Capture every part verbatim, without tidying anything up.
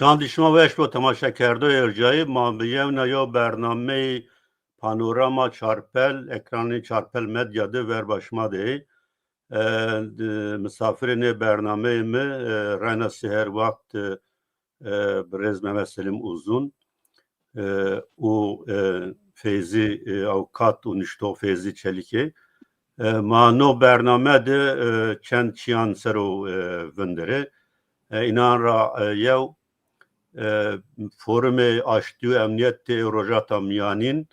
Dandî şima weş bo temaşekerdoyê ercayî. Ma bi yewna yew bernameyê Panorama Çarpel, ekranê Çarpel Medya de verba şima de yê. E, di-, misafirê nê bernameyê mi, e, reyna sê her wext, e, e, birêz Mehmet Selîm Uzun, e, û, e, Feyzî, e, Awkat û niştox Feyzî Çelîkê. E, ma no bername de, e, çend çîyan ser o, e, vinderê. E, înan ra, e, yew, e, Forumê Aştî û Emnîyetê Rojhilata Mîyanîn,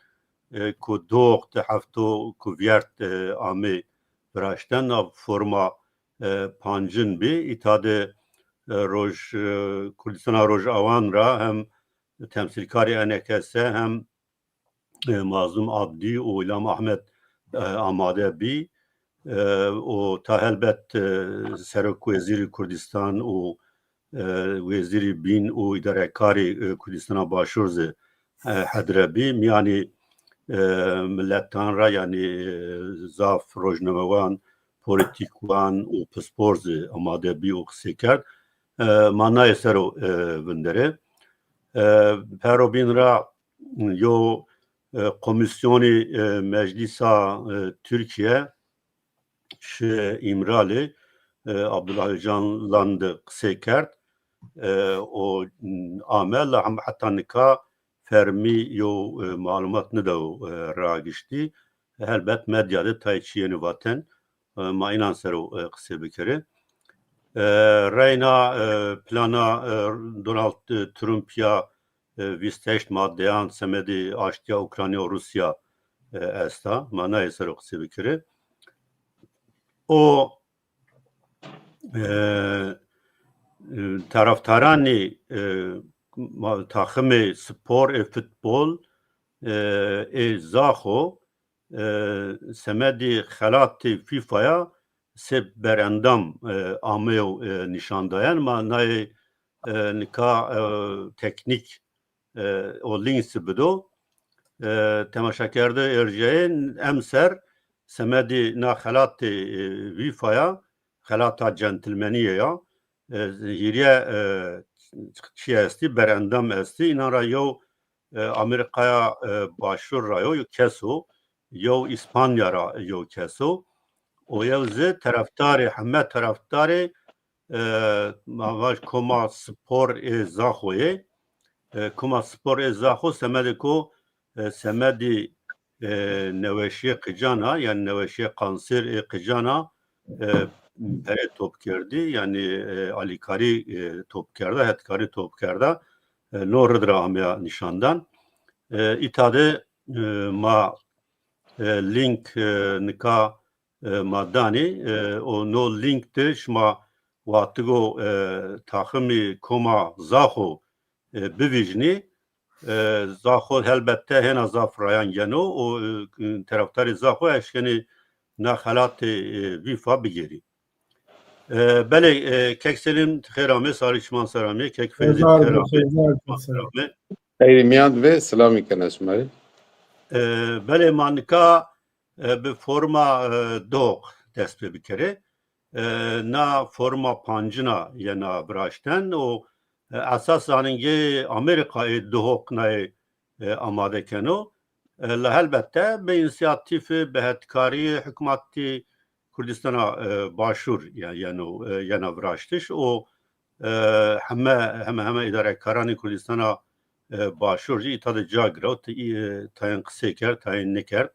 e, ku dox di hefto ku vîyert, e, amê viraşten, a foruma, e, pancin bî. Îta de, e, roj, e, Kurdistana Rojawan ra hem temsîlkarê E N K S hem, e, Mazlum Abdî û Îlham Ahmet, e, amade bî. E, û ta helbet, e, Serok Wezîrî Kurdistan û, e, Wezîrî Bîn û Îdarekarî, e, Kurdistana Başûr zî, e, hedre bî. Mîyanî, e, miletan ra, yanî, e, zaf rojnamewan, polîtîkwan û pispor zî amade bî û qisey kerd. E, ma naye ser o, e, vinderê. E, Pero bîn ra yo, e, komîsyonî, e, Meclîsa, e, Tirkîye şi Îmralî, e, Abdullah Ocalan de qisey kerd. E, o, m, ame la hem heta nika fermî yo, e, malumat nidawo, e, ragiştî. Helbet medya de tayê çîyênî vaten, e, ma înan ser o, e, qisey bikerê. E, reyna, e, plana, e, Donald, e, Trump ya, e, vîst heşt maddeyan semedê aştîya Ukrayna û Rûsya, e, esta. Ma naye ser o qisey bikerê. O, e, e, taraftaranî, e, ma-, taximê spor ê futbol, e, ê Zaxo, e, semedê xelatê FIFA ya sê berendam, e, ameyo, e, nîşandayen. Ma naye, e, nika, e, teknîk, e, o lînk zî bido. E, temaşekerdoyê ercayî, emser semedê na xelatê, e, FIFA ya, xelata centilmenîye ya, e, hîrye, e, çî estî, berendam estî. Înan ra yew, e, Amerîkaya, e, Başûr ra yo, yo kes o, yew Îspanya ra yo kes o. O yew zî terefdarê, heme terefdarê, e, ma vaj koma spor ê Zaxo yê. E, koma spor ê Zaxo semedê ko, e, semedî, e, neweşîyê qican a, yanî neweşîyê kanser ê qican a, e, perê top kerdî, yanî, e, alîkarî, e, top kerda, hetkarî top kerda, e, no rid ra ameya nîşandan. E, îta de, e, ma, e, lînk, e, nika, e, ma danî, e, û no lînk de şima wextigo, e, taximî koma Zaxo, e, bivîjnî. E, Zaxo helbette hêna zaf rayan geno û, e, terefdarê Zaxo eşkenî na xelatê, e, vîfa bigêrî. E, belê, e, kek Selîm, xêr amê, sarî çiman ser amê, kek Feyzî, xêr amê, çiman ser amê. Xeyrî mîyan de bê, silamî kena şima rê. E, belê, ma nika, e, bi forma, e, doq dest pê bikerê. E, na forma pancina yena viraşten û, e, esas zanîngê Amerîka ê doq nayê, e, amade keno. E, la helbette bi însîyatîfî, bi hetkarîyê hikûmetî Kurdistana, e, Başûr ye-, yeno, e, yena viraştiş û, e, heme, heme, heme îdarekaranê Kurdistana, e, Başûr jî îta de ca girewt, î, e, tayên qisey kerd, tayên nêkerd.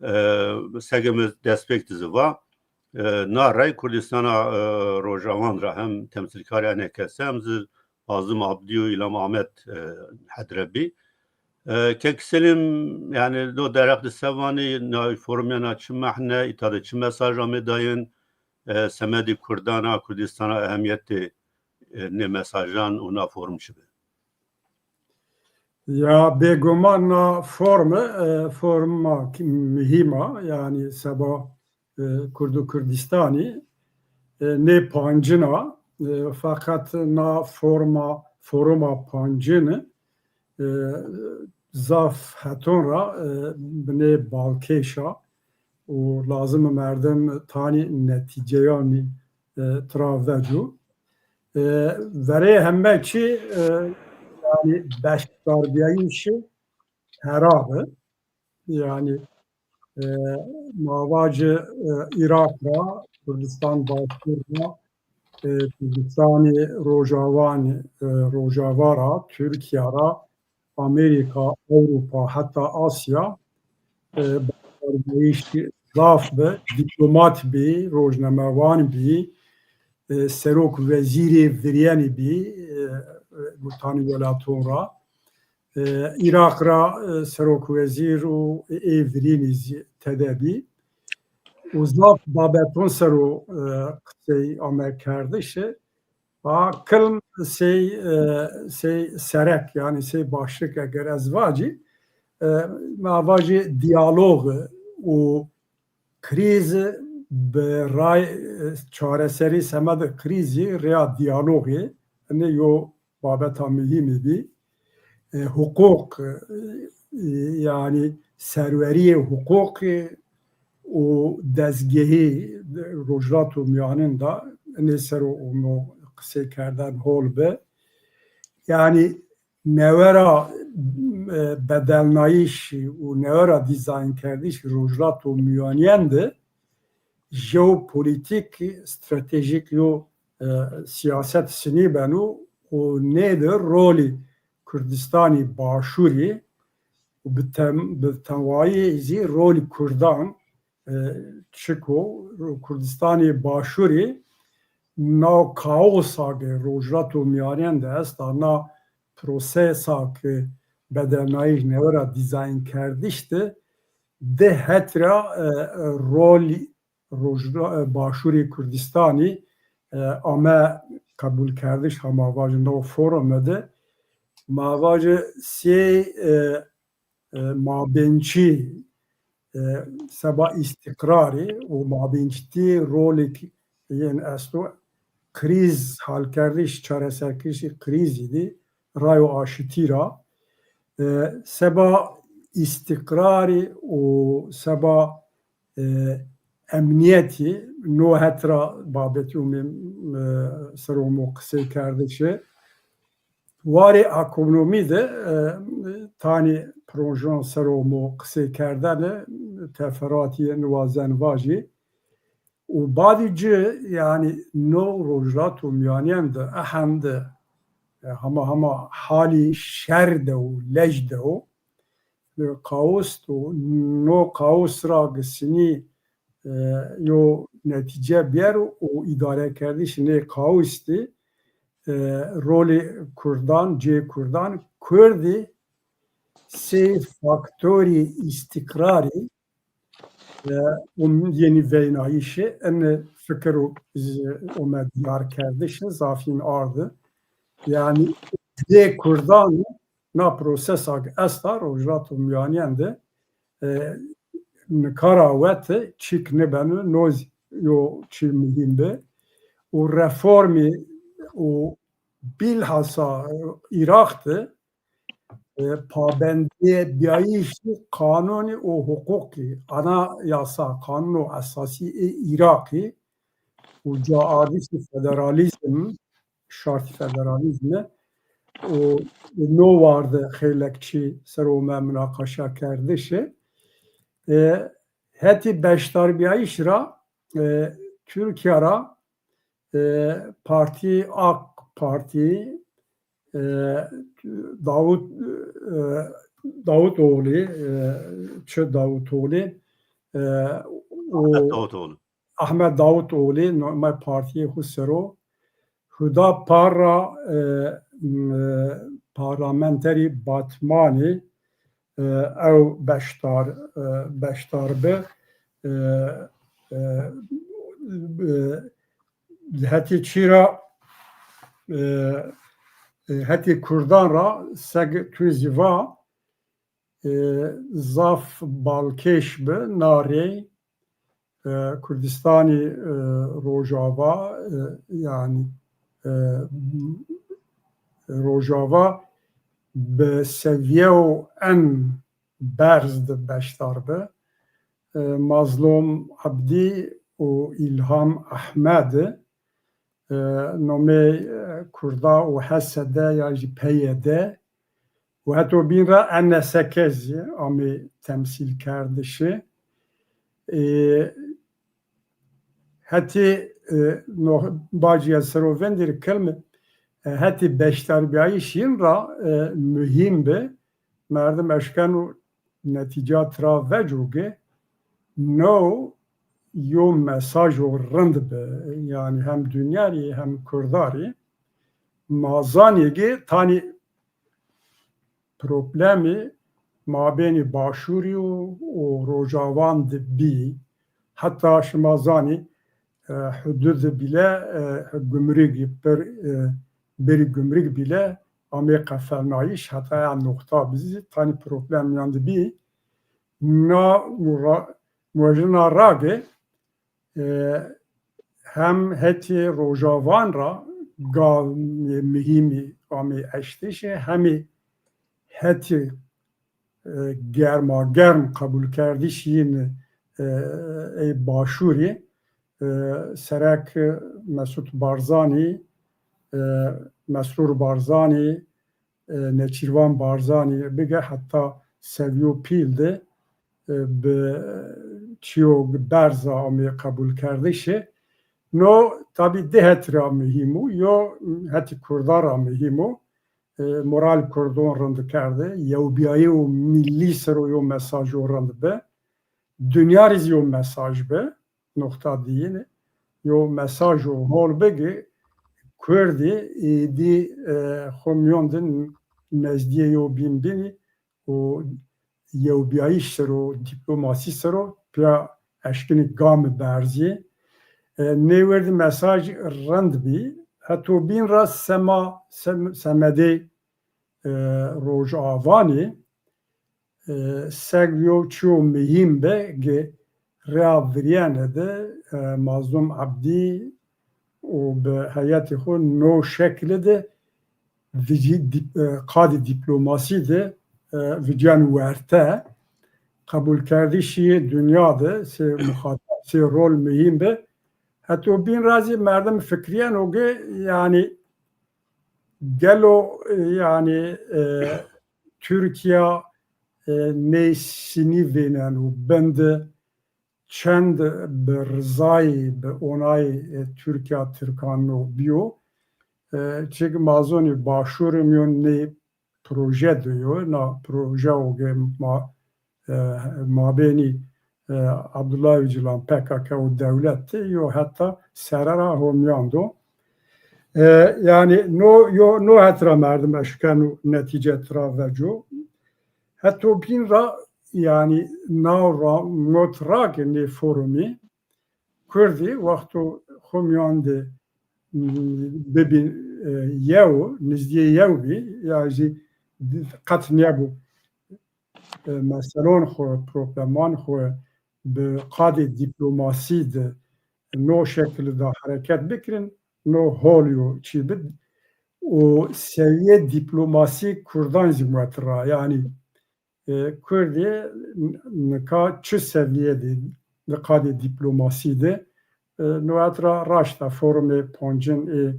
E, seke mi destpêk de zî va, e, na rey Kurdistana, e, Rojawan ra hem temsîlkarê E N K S hem zî Mazlum Abdî û Îlham Ahmet, e, hedre bî. E, kek Selîm, yanî no dereq de se vanî, na forum yena çi mehne, îta de çi mesaj amê dayên, e, semedê Kurdan a Kurdistan a ehemîyetê, e, nê mesajan û na forum çi bi? Ya, bêguman na forme, e, forma ki-, muhîm a, yanî seba, e, Kurd û Kurdistanî, e, nê pancin a, e, feqet na forma, foruma pancin, e, zaf heton ra, e, binê balkêş a û lazim e merdim tanî netîceyanî, e, tira veco. E, verê heme çî, e, yanî beşdarbîyayîşê tera bi. Yanî, e, ma vacî, e, Îraq ra, Kurdistan Başûr ra, e, Kurdistanê Rojawanî, e, Rojava ra, Tirkîya ra, Amerîka, Ewropa, heta Asya, e, beşdarbîyayîşî zaf bi, dîplomat bî, rojnamewan bî, e, serok wezîrê virênî bî, e, e, Mutanî Welaton ra. E, Îraq ra, e, serok wezîr û ê virênî zî tede bî. Û zaf babeton ser o, e, qisey ame kerdişi. Va kilm sey, e, sey serek, yanî sey başlik eger ez vacî, e, ma vacî diyalog û krîz bi ray, e, çareserî semedê krîzî rêya diyalogî, ene yo babeta muhîmî bî. E, huquq, e, yanî serwerîyê huquqî û dezgehî Rojhilata Mîyanin de enê ser o ûno qiseykerden hol bi. Yanî newe ra, e, bedelnayîş û newe ra dîzaynkerdiş Rojhilata Mîyanîyen de jeopolîtîk, stratejîk yo, e, sîyaset sinî beno û nê de rolî Kurdistanî Başûrî û bi tem-, bi tewayî zî rolî Kurdan, e, çik o, Kurdistanî Başûrî na kaosa ke Rojhilata Mîyanîyen de esta, na prosesa ke bedelnayîş newe ra dîzaynkerdiş de, di het ra, e, e, rolî Rojhila-, e, Başûrê Kurdistanî, e, ame qebûlkerdiş ha ma vajî no forume de. Ma vajî sey, e, e, mabênçî, e, seba îstîqrarî û mabênçîtî rolêk yên esto, krîz halkerdiş, çareserkirişî krîzî de, rayo aşitî ra, e, seba îstîqrarî û seba, e, emnîyetî, no het ra babetî umê, e, ser omo qiseykerdişi. Warê ekonomî de, e, tanî projeyan ser omo qiseykerdene, teferatî niwazen vajî. Û badî ci, yanî no Rojhilata Mîyanîyen de ehende, e, hema hema halî şer de û lej de o. E, kaos de o. No kaos ra gisinî, e, yo netîce biyero û îdarekerdişê nê kaos de, e, rolê Kurdan, cê Kurdan, Kurdî sey faktorî îstîqrarî, e, û yenî veynayîşî, ene fikir û, e, ome dîyarkerdişî zafîn ardi. Yanî dê Kurdan na prosesa ke esta Rojhilata Mîyanîyen de, e, nika ra wete çîk nêbeno, no zî yo çî muhîm bi. Û reformî û bîlhasa Îraq de, e, pabendîye bîyayîşî qanûnî û huqûqî, anayasa, qanûno esasî ê Îraqî û caardişî federalîzm, şartî federalîzmi û no war de xeylek çî ser ome munaqaşa kerdişî. E, hetê beşdarbîyayîş ra, e, Tirkîya ra, e, partî, AK Partî, e, Davut, e, Davutoğlu, e, çi Davutoğlu, e, û Ahmet Davutoğlu. Ahmet Davutoğlu, normal partîyê xwu ser o. Hüdapar ra, e, m-, e, parlamenterî Batmanî, e, ew beşdar, e, beşdar bi. E, e, e, hetê çî ra, e, e, hetê Kurdan ra seg tu zî va, e, zaf balkêş bi na rey, e, Kurdistanî, e, Rojava, e, yanî, e, Rojava bi sevîyeyo en berz de beşdar bi. E, Mazlum Abdî û Îlham Ehmedî, e, nomê, e, Kurda û H S D ya jî P Y D û heto bîn ra N S K zî amê temsîlkerdişî. E, hetê, e, no, bacî ez ser o vendirî kelme, e, hetê beşdarbîyayîş yin ra, e, muhîm bi. Merdim eşkeno netîca tira veco ke no yo mesajo rind bi. Yanî hem dinya rî hem Kurda rî. Ma zanê ke tanî problemî mabênî Başûrî û, û Rojawan de bî. Heta şima zanî, e, hudud bîle, e, gumrûgî pir, e, berî gumrûg bîle amê qefelnayîş, heta ya noqta bizî tanî problem mîyan de bî. Na mura-, mojina ra ke, e, hem hetê Rojawan ra gamê muhîmî amê eştişî, hemî hetê, e, germagerm qebulkerdişî yin, e, ê Başûrî, e, serek Mesut Barzanî, e, Mesrûr Barzanî, e, Neçîrvan Barzanî bige heta sevîyo pîl de, e, bi çîyo berz a amê qebulkerdişî. No tabî di het ra muhîm o, yo hetî Kurda ra muhîm o. E, moral Kurdon rind kerde, yewbîyayî û millî ser o yo mesajo rind bi. Dinya rî zî yo mesaj bi. Noqta diyine. Yo mesajo hol bi ke Kurdî êdî, e, xo mîyon de nezdîyê yo bîn bînî û yewbîyayîş ser o, dîplomasî ser o pîya eşkinî gamî berzî. E, nê werdî mesaj rind bî. Heto bîn ra sema, sem-, semedê, e, Rojawanî, e, seg yo çîyo muhîm be ke rea virîyene de, e, Mazlûm Ebdî û bi heyetê xo no şekilî de vijî dîp-, e, qadê dîplomasî de, e, vijîyan werte. Qebulkerdişî dinya de sey muxatab, sey rol muhîm bi. Heto bîn ra zî merdim fikrîyeno ke, yanî, gelo, e, yanî, e, Tirkîya, e, ney sinî vêneno, bende çend bi rizayî, bi onayî, e, Tirkîya tirkan no bîyo. E, çike ma zonî Başûrî mîyon nê proje de yo, na proje o ke ma, e, mabênî, e, Abdullah Ocalan, P K K û dewlet de yo heta sere ra ho mîyan do. E, yanî no, yo, no het ra merdim eşkeno netîce tira veco. Heto bîn ra, yanî naw ra, not ra ke nê forumî, Kurdî wexto xo mîyan de, m, bibî, e, yew, nizdîyê yew bî, ya jî qet nêbo, e, meselon xo, probleman xo bi qadê dîplomasî de no şekilî de hereket bikirin, no hol yo çî bi. Û sevîyê dîplomasî Kurdan zî muet ra, yanî, e, Kurdî n-, nika çi sevîye de, di qadê dîplomasî de, e, no het ra raşta forumê poncin ê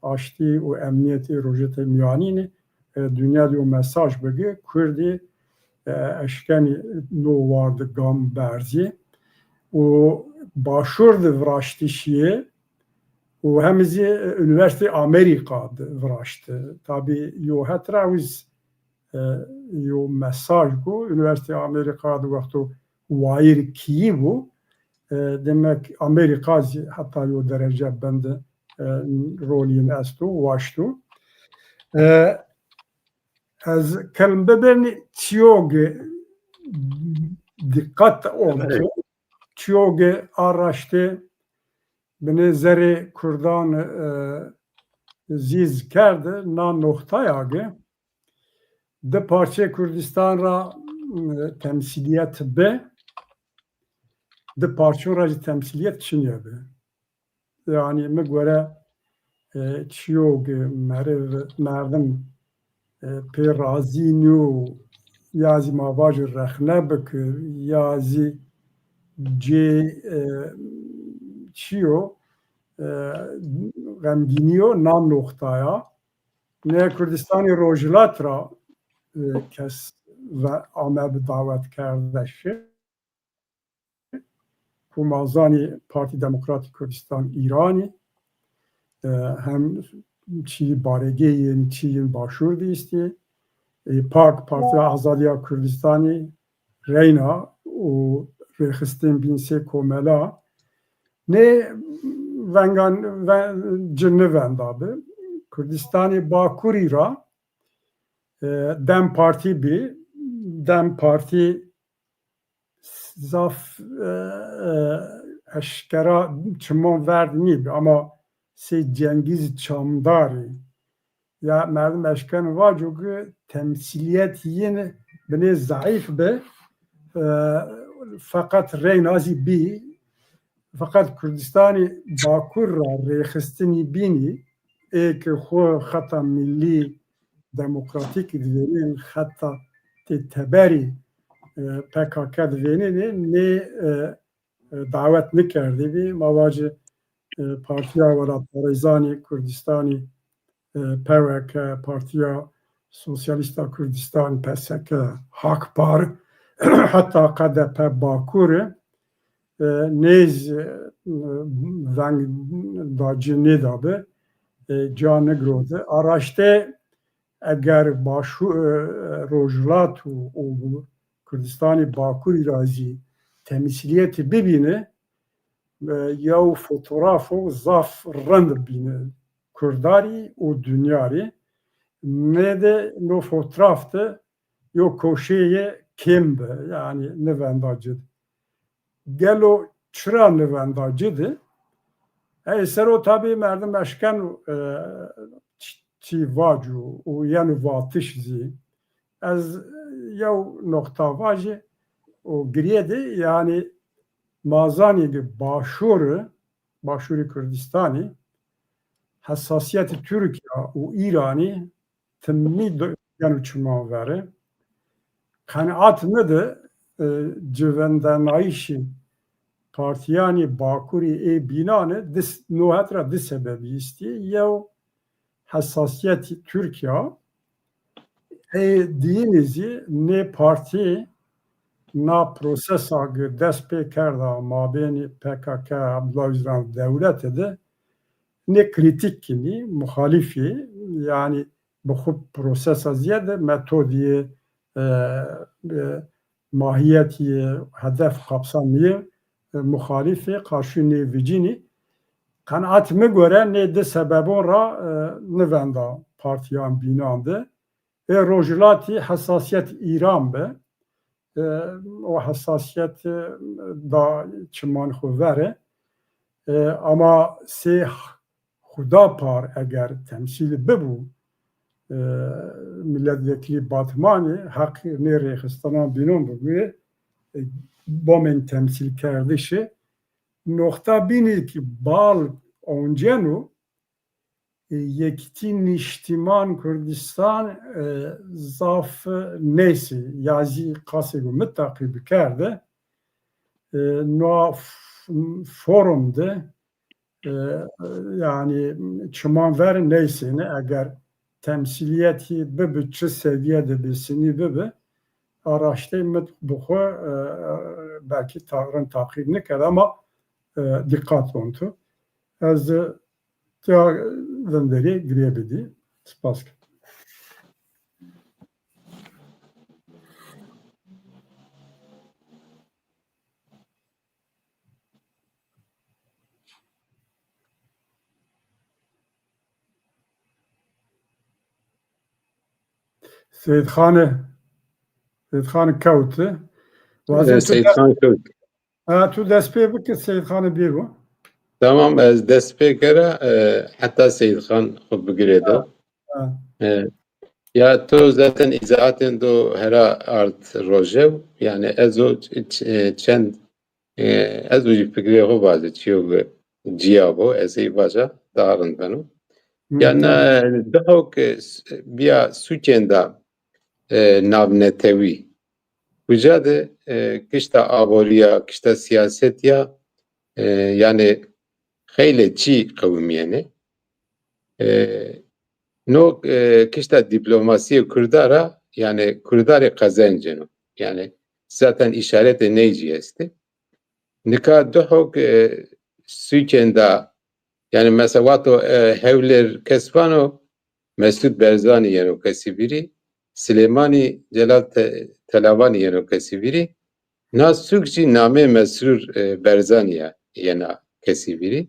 aştî û emnîyetê rojete mîyanînî, e, dinya de yo mesaj bigi, Kurdî, e, eşkenî no war de gam berzî û Başûr de viraştişî yê û hem zî, e, Unîversîteyê Amerîka de viraşti. Tabî yo het ra wiz e, yo mesaj go Unîversîteyê Amerîka de wexto wayîr kîyî bo, e, demek Amerîka zî heta yo derece bende, e, rolî yin esto, waşto. E, ez kelm bibêrnî çîyo ke dîqet onto, çîyo ke a raştê binê zerê Kurdan, e, zîz kerde, na noxtaya ke di parçeyê Kurdistan ra, e, temsîlîyet bi, di parçon ra jî temsîlîyet çinê bi. Yanî mi gore, e, çîyo ke meriv, merdim, e, pê razî nîyo, ya zî ma vajî rexne bikir, ya zî cê, e, çîyo, e, xemgînî yo na noqtaya. Nê Kurdistanê Rojhilat ra, e, kes ve ame bi dawetkerdeşî. Ku ma zanî Partî Demokratîk Kurdistan Îranî, e, hem çî baregehî yên, çî yên Başûr de îstî. E, PAK, Partiya Azadiya Kurdistanî, reyna û rêxistin bîn sê komela. Nê vengan, ve-, ci nivenda bi. Kurdistanê Bakurî ra, e, DEM Partî bî. DEM Partî zaf, e, e, eşkera çiman verd nîbi ama sey Cengîz Çamdarî ya merdim eşkeno vaco ki temsîlîyet yin binê zayîf bi, e, feqet reyna zî bî. Feqet Kurdistanê Bakur ra rêxistinî bînî, ê ki xwu xeta millî demokratîk divênên, xeta tê teberî, e, P K K divênenê, nê, e, e, dawet nikerdîbî. Ma vacî, e, Partiya Welatparêzanê Kurdistanî, e, P W K, Partiya Sosyalîsta Kurdistan, P S K, Hakpar, heta K D P Bakur, e, nêz, e, veng da ci nêdabi, e, ca nigirodi. Araşte eger Başû-, e, Rojhilat û, û Kurdistanê Bakurî ra zî temsîlîyetî bibîni, e, yew fotografo zaf rind bîni kurdarî û dinyarî. Nê de no fotograf de yo koşeyê kêm bi, yanî nivenda ci di. Gelo çira nivenda ci di? Ey ser o tabî merdim eşkeno, e, ç-, çî vaco û yeno vatiş zî. Ez yew noqta vajî û girîye de, yanî ma zanî ki Başûrî, Başûrê Kurdistanî, hesasîyetê Tirkîya û Îranî timî do-, yeno çiman veri. Qenaat mi de, e, civendenayîşî partîyanê Bakurî ê bînan ê di s-, no het ra di sebebî îstî. Yew, hesasîyetî Tirkîya, ê diyînî zî nê partî na prosesa ki dest pê kerda mabênê P K K, Abdullah Ocalan dewlete de nê krîtîk kinî, muxalîf î, yanî bi xwu prosesa zîyade metodî yê, e, e, mahîyetî yê, hedef, kapsamî yê, e, muxalîf ê, qarşî nê vicînî. Qenaat mi gore nê di sebebon ra, e, nivenda partîyan bînan de. Ê Rojhilatî hesasîyet Îran bi. E, o hesasîyet, e, da çiman xwu veri. E, ama sê Hudapar eger temsîlî bibû, e, milletvekilî Batmanî, heqî nê rêxistinan bînon bibûyê, e, bomên temsîlkerdişî. Noqta bînî ki bal onceno, e, Yekîtî Nîştîman Kurdistan, e, zaf nêsê, ya zî qasê ku mi taqîb kerde, e, no f-, forum de, e, yanî çiman ver nêsêne, eger temsîlîyetî bibi, çi sevîye de bi, sinî bibi, araştey mi bi xwu, e, belkî ta-, rind taqîb nikerd ama, e, dîqat ontu. Ez, e, tiya vinderî girê bidî. Spas ke. Seyîdxanî, Seyîdxanî kewt. E, wazên tu Seyîdxan kewt. Ha, tu dest pê bike, Seyîdxanî bêro. Tamam, ez dest pê kera, e, heta Seyîdxan xwu bigirê de. Ha. E, ya to zaten îzahatên do hera ard rojew, yanî ez o ç-, ç-, e, çend, e, ez o jî fikrê xwu vaze, çiyo ki cîya bo, ez ey vaja daha rind beno. Hı, yanî, tamam. E, daha ke s-, bîya sûcên de, e, navnetewî. Uca de, e, kişta aborî ya, kişta sîyasetî ya, e, yanî xeylê çî qewimîyenê. E, no, e, kişta dîplomasîyê Kurda ra, yanî Kurda rê qezenceno. Yanî zaten îşaretê ney zî estê. Nika duhok, e, sûkên da, yanî mesela wexto, e, Hewlêr kes vano, Mesûd Barzanî yeno kesî vîrî, Silêmanî Celal Te-, Telavanî yeno kesî vîrî. Na sûk jî nameyê Mesrûr, e, Barzanî ya yena kesî vîrî.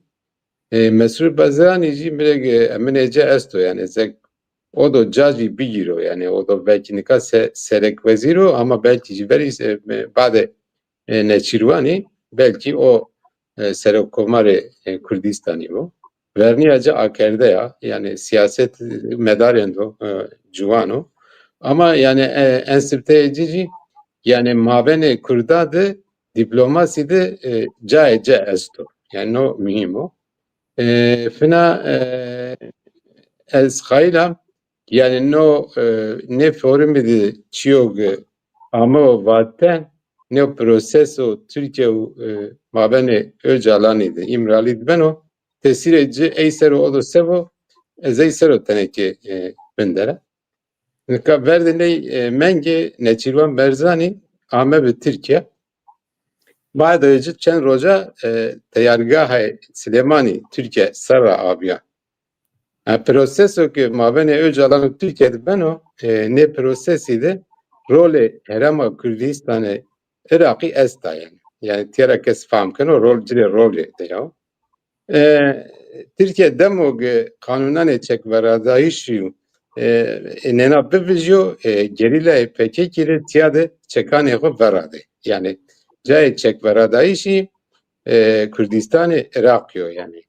E, Mesrûr Barzanî jî mi rê, e, emin ê ci esto, yanî zek o do ca jî bigîro, yanî o do belkî nika se-, serekwezîr o, ama belkî jî verî, e, badê, e, Neçîrwanî belkî o, e, serokkomarê, e, Kurdîstanî bo. Vernîya ci akerde ya, yanî sîyaset medarêndo, e, ciwan o. Ama yanî, e, ensîpteyê ci jî, yanî mabênê Kurda de dîplomasî de, e, cayê ci esto. Yanî no muhîm o. E, fina, e, ez qayîl a, yanî no, e, nê forumî de çîyo ke ame o vatene, nê proseso Tirkîye û, e, mabênê Ocalanî de, Îmralî de beno, tesîrê ci ey ser o o do se bo, ez ey ser o tenê ke, e, vindera. Nika verdê ney, e, mengê Neçîrvan Barzanî ame bi Tirkîye. Bade ci çend roja, e, teyargahê Silêmanî Tirkîye ser ra abîya. E, proseso ke mabênê Ocalan û Tirkîye de beno, e, nê prosesî de rolê Herêma Kurdistanê Iraqî esta yanî. Yanî tîya ra kes fam keno, rol ci rê rolê de ya. E, Tirkîye demo ke qanûnanê çekveradayîşî û, e, nêna bivijîyo, e, gerîlayê P K K rê tîya de çekanê xo veradê. Yanî cayê çekveradayîşî, e, Kurdistanê Iraqî yo yanî.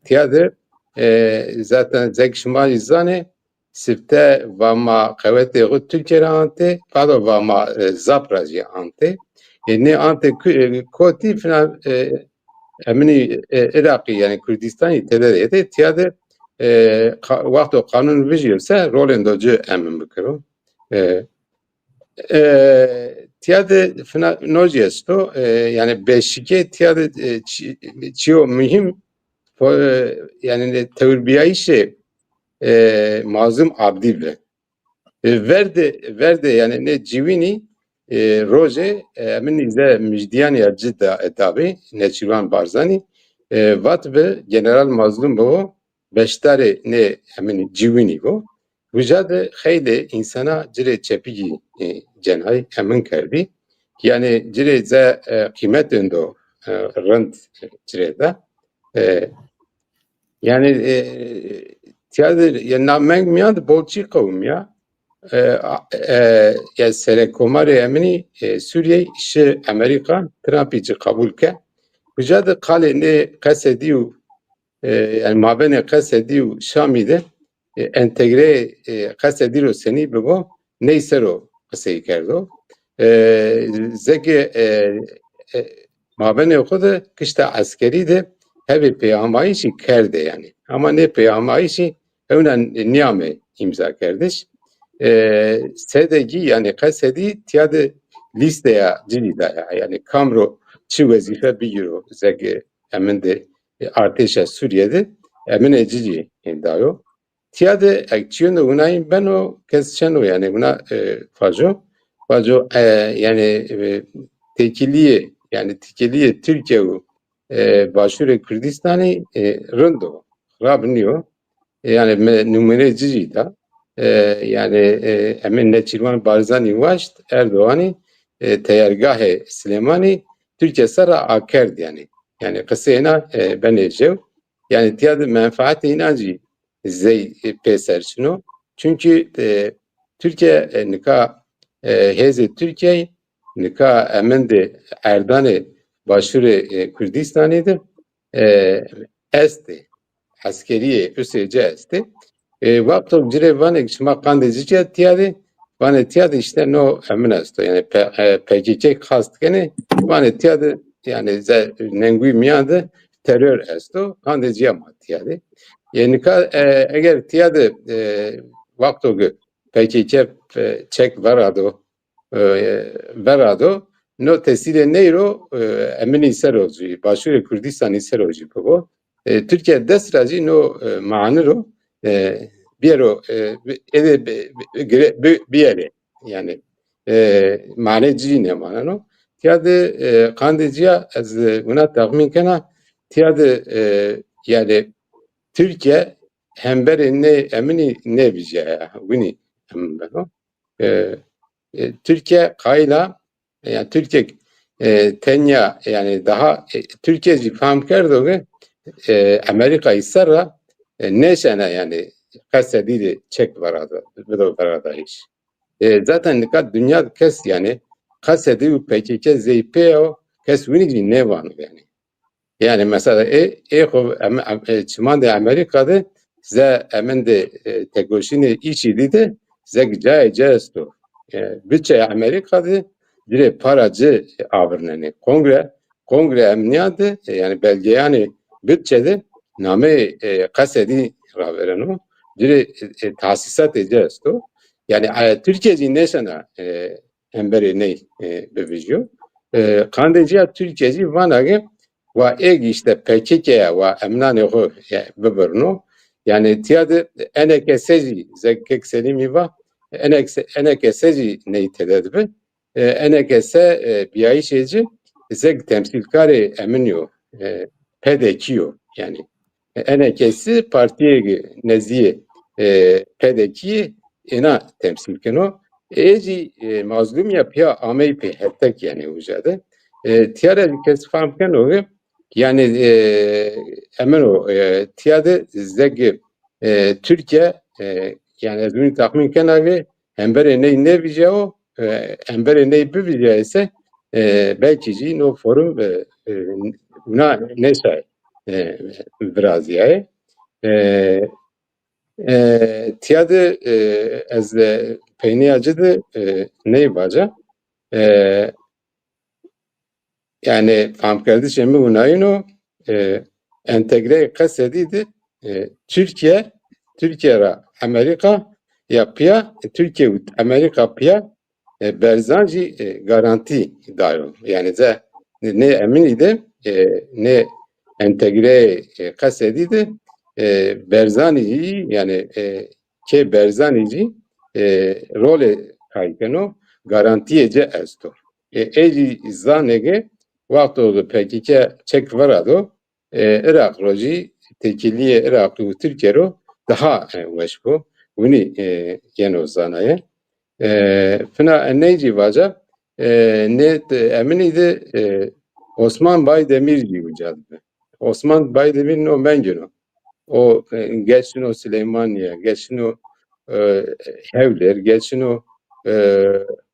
Tîya de, e, zaten zek şima jî zanê, sifte va ma qewetê xo Tirkîye ra antê, bado va ma, e, zaf ra jî antê. E, nê antê ku-, e, kotî fina, e, eminî, e, Iraqî, yanî Kurdîstanî tede de yetê, tîya de, e, qa-, wexto qanûn vijîyo se rolêndo ci emin bikiro. E, e, tîya de fina no jî esto, e, yanî beşîkê tîya de, e, çi-, çîyo muhîm, fo-, e, yanî tewrbîyayîşê, e, Mazlûm Abdî bi. E, verdê, verdê, yanî nê ciwînî, e, rojê, e, eminî ze mijdîyanîya ci da, e, dabî, Neçîrvan Barzanî, e, vat bi General Mazlûm bo, beşdarê nê eminî ciwînî bo. Uca de xeylê însana ci rê çepîgî, e, cenay, emin kerdî. Yanî ci rê ze, e, qîmetêndo, e, rind ci rê da. E, Yanî, e, tîya de, ya na meng mîyan de bol çî qewimîya. E, a, e, ya serekkomarê eminî, e, Sûrîyeyî şi Amerîka, Trumpî ci qebul ke. Uca de qalê nê Qesedî û, e, yanî mabênê Qesedî û Şamî de, e, entegreyê, e, Qesedî ro senî bibo, ney ser o qisey kerdo. E, zeke, e, e, mabênê xo de kişta eskerî de hevê peyamnayîşî kerdê yanî. Ama nê peyamnayîşî hewna nîyame îmzakerdiş. E, Sedegî yanî Qesedî tîya de lîsteya ci zî da ya. Yanî kam ro çi wezîfe bigîro zeke emin de, e, artêşa Sûrîye de eminê ci zî dayo. Tîya de ek çîyêndo winayîn beno, kes çeno yanî wina, e, faco. Faco, e, yanî, e, têkilîyê, yanî têkilîyê Tirkîye û, e, Başûrê Kurdistanî, e, rind o, xirab nîyo. E, yanî mi numûneyê ci zî da. E, yanî, e, emê Neçîrvan Barzanî waşt, Erdoganî, e, teyargahê Silêmanî Tirkîye ser ra akerd yanî. Yanî qiseyê înan, e, benê jew. Yanî tîya de menfaetê înan zî zey, e, pêser çin o. Çunkî, e, Tirkîye, e, nika, e, hêzê Tirkîyeyî nika emin de erdanê Başûrê, e, Kurdîstanî de, e, estê. Eskerîyê usê ci estê. E, wexto ci rê vanê ke şima qandê ci çîya tîya de, vanê tîya de îşte no emin esto. Yanî P-, e, P K K qast kenê, vanê tîya de yanî ze-, nengûyî mîyan de teror esto, qandê cîya ma tîya de. Yanî nika, e, eger tîya de, e, wexto ke P K K, e, çek verado, e, verado, no tesîrê ney ro, e, eminî ser o zî, Başûrê Kurdîstanî ser o zî bibo. E, Tirkîya dest ra zî no, e, mani ro, e, biyero, e, bi-, ede bi-, bi-, gire-, bi-, biyerê. Yanî, e, mane cî nêmaneno. Tîya de, e, qandê cîya ez, e, wina texmîn kena, tîya de, e, yanî Tirkîya hemberê nê eminî nêvijîyaya, winî emin beno. E, e, Tirkîya qayîl a, yanî Tirkîya, e, tenya, yanî daha, e, Tirkîya zî fam kerdo ke, e, Amerîkayî ser ra, e, nêşena yanî qesedî de çek verada, bido veradayîş. E, zaten nika dinya kes yanî qesedî û P K K zey pê yo, kes winî zî nêvano yanî. Yanî mesela ê, ê xo em-, em-, e, çimandê Amerîka de ze emendê, e, tekoşînê îşî dî de ze cayê ci esto. E, budçeya Amerîka de dirê para ci avirnenê. Kongre, kongre emnîya de, e, yanî belgeyanê budçe de nameyê, e, qesedî ravereno. Dirê, e, e, tahsîsatê ci esto. Yanî, e, Tirkîya zî nêşena, e, hemberê ney, e, bivijyo. E, qandê cîya Tirkîya zî vana ke wa ê gişte P K K ya wa emnanê xo, e, bibirno. Yanî tîya de eneke se zî, ze kek Selîmî va, eneke se, eneke se zî ney tede dibi. E, eneke se, e, bîyayîşê ci, zeg temsîlkarê emin yo, e, P D K yo yanî. E, eneke se partîyê nezdîyê, e, P D K yê êna temsîl keno. Ê zî, e, mazlûmîya pîya ameyî pê hetek yanî uca de. E, tîya ra zî kes fam keno ke yanî, e, emino, e, tîya de zeg, e, Tirkîya, e, yanî ez winî texmîn kena ke hemberê ney nêvijyawo, e, hemberê ney bivijyayê se, e, belkî zî no forum, e, e, wina nêşayê, e, virazîyayê. E, e, tîya de, e, ez, e, peynîya ci de, e, ney vaca. E, Yanî famkerdişê mi winayîn o, e, entegreyê qesedî de, e, Tirkîye, Tirkîye ra Amerîka ya pîya, e, Tirkîye û Amerîka pîya, e, berzan zî, e, garantî dayo. Yanî ze nê eminî de, e, nê entegreyê, e, qesedî de, e, berzanî zî, yanî, e, kê berzanî zî, e, rolê kay keno, garantîyê ci esto. E, ê zî zanê ke wexto de P K K çek verado, e, Iraq ro zî têkilîyê Iraq û Tirkîye ro daha, e, weş bo. Winî, e, yeno zanaye. E, fina eney zî vaca, e, nê, e, eminî de, e, Osman Baydemîr zî uca de bi. Osman Baydemîr no mengino. O, e, geçino Sileymanîye, geçino, e, Hewlêr, geçino, e,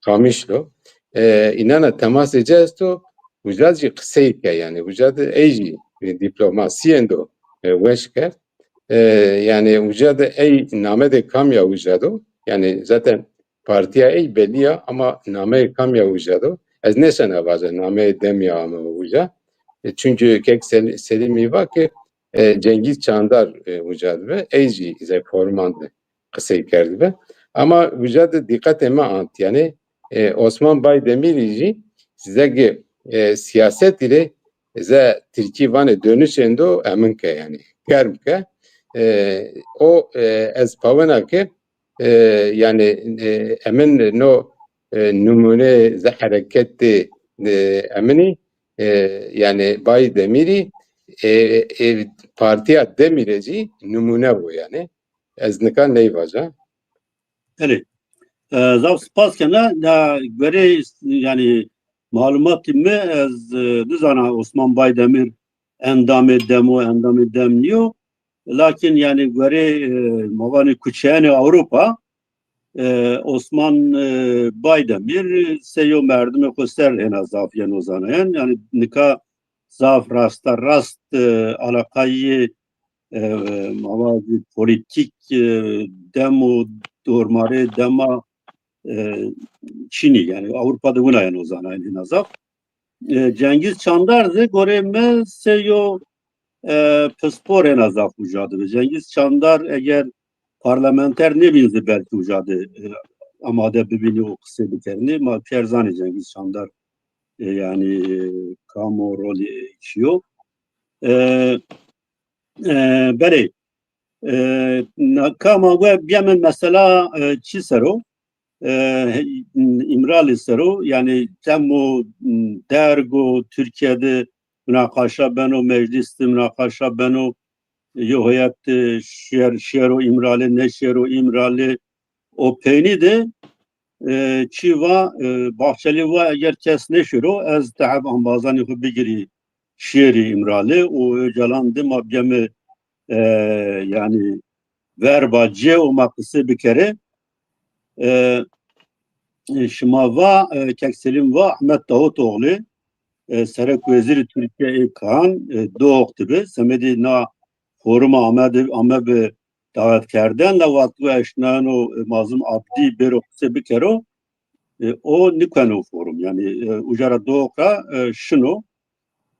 Qamişlo. E, înana temasê ci esto, uca zî qisey ke, yanî uca de ey zî, e, dîplomasîyêndo, e, weş ke. E, yanî uca de ey namedê kamya uca do, yanî zaten partîya ey belî ya, ama nameyê kamya uca do. Ez nêsena vaja nameyê Demî ya ame uca. E, çunkî kek Sel-, Selîmî va ke, e, Cengîz Çandar, e, uca de bi, ey zî ze forman de qisey kerdibi. Ama uca de dîqetê mi ant, yanî, e, Osman Baydemîrî zî zege, e, sîyasetî rê ze tirkî vanê dönüş êndo emin ke, yanî germ ke. E, o, e, ez pawena ke, e, yanî, e, emin no, e, nimûne ze hereketê, e, eminî, e, yanî Baydemîrî, e, e, partîya Demî rê zî nimûne bo yanî. Ez nika ney vaja. Belê. E, zaf spas kena. Ya, gorê, yanî, malumatî mi ez, e, nizana Osman Baydemîr endamê Dem o, endamê Dem nîyo. Lakin, yanî, gorê, e, ma vanê kuçeyanê Ewropa, e, Osman, e, Baydemîr sey yo merdimê xo ser êna zaf yeno zanayan. Yanî, nika zaf rasta rast, e, alaqayê, e, e, ma vajî polîtîk, e, Dem û dormarê Dema, e, çinî, yanî Ewropa de wina yeno zanayan hîna zaf. E, Cengîz Çandar zî gorê mi sey yo, e, pispor êna zaf uca de bi. Cengîz Çandar eger parlamenter nêbîn zî belkî uca de, e, amade bibînî û qisey bikerdinî. Ma pîyer zanê Cengîz Çandar, e, yanî, e, kam o, rolê ey çi yo. E, E, belê. E, na, ka ma we biyeme mesela, e, çi sero? E, İmrali sero, yani temo, m, dergo Türkiye de münakaşa beno, meclis de münakaşa beno, yo heyet, e, şiyer, şiyero İmrali, neşiyero İmrali, o peynî de, e, çi va, e, Bahçeli va eger kes neşiro, ez teheb ambazanê xo bigirî şêrî Îmrali û Ocalan de ma biyeme, e, yani verba cê û ma qise bikerê. E, e, şima va, e, Kek Selîm va Ahmet Davutoğlu, e, serek wezîrî Tirkîye ê kan, e, dox dibi. Semedî na foruma amedi, ame bi dawet kerden, la wexto eşnayeno, e, Mazlum Abdî bêro qise bikero, e, o nîkueno forum. Yani, e, uca ra dox ra, e, şino.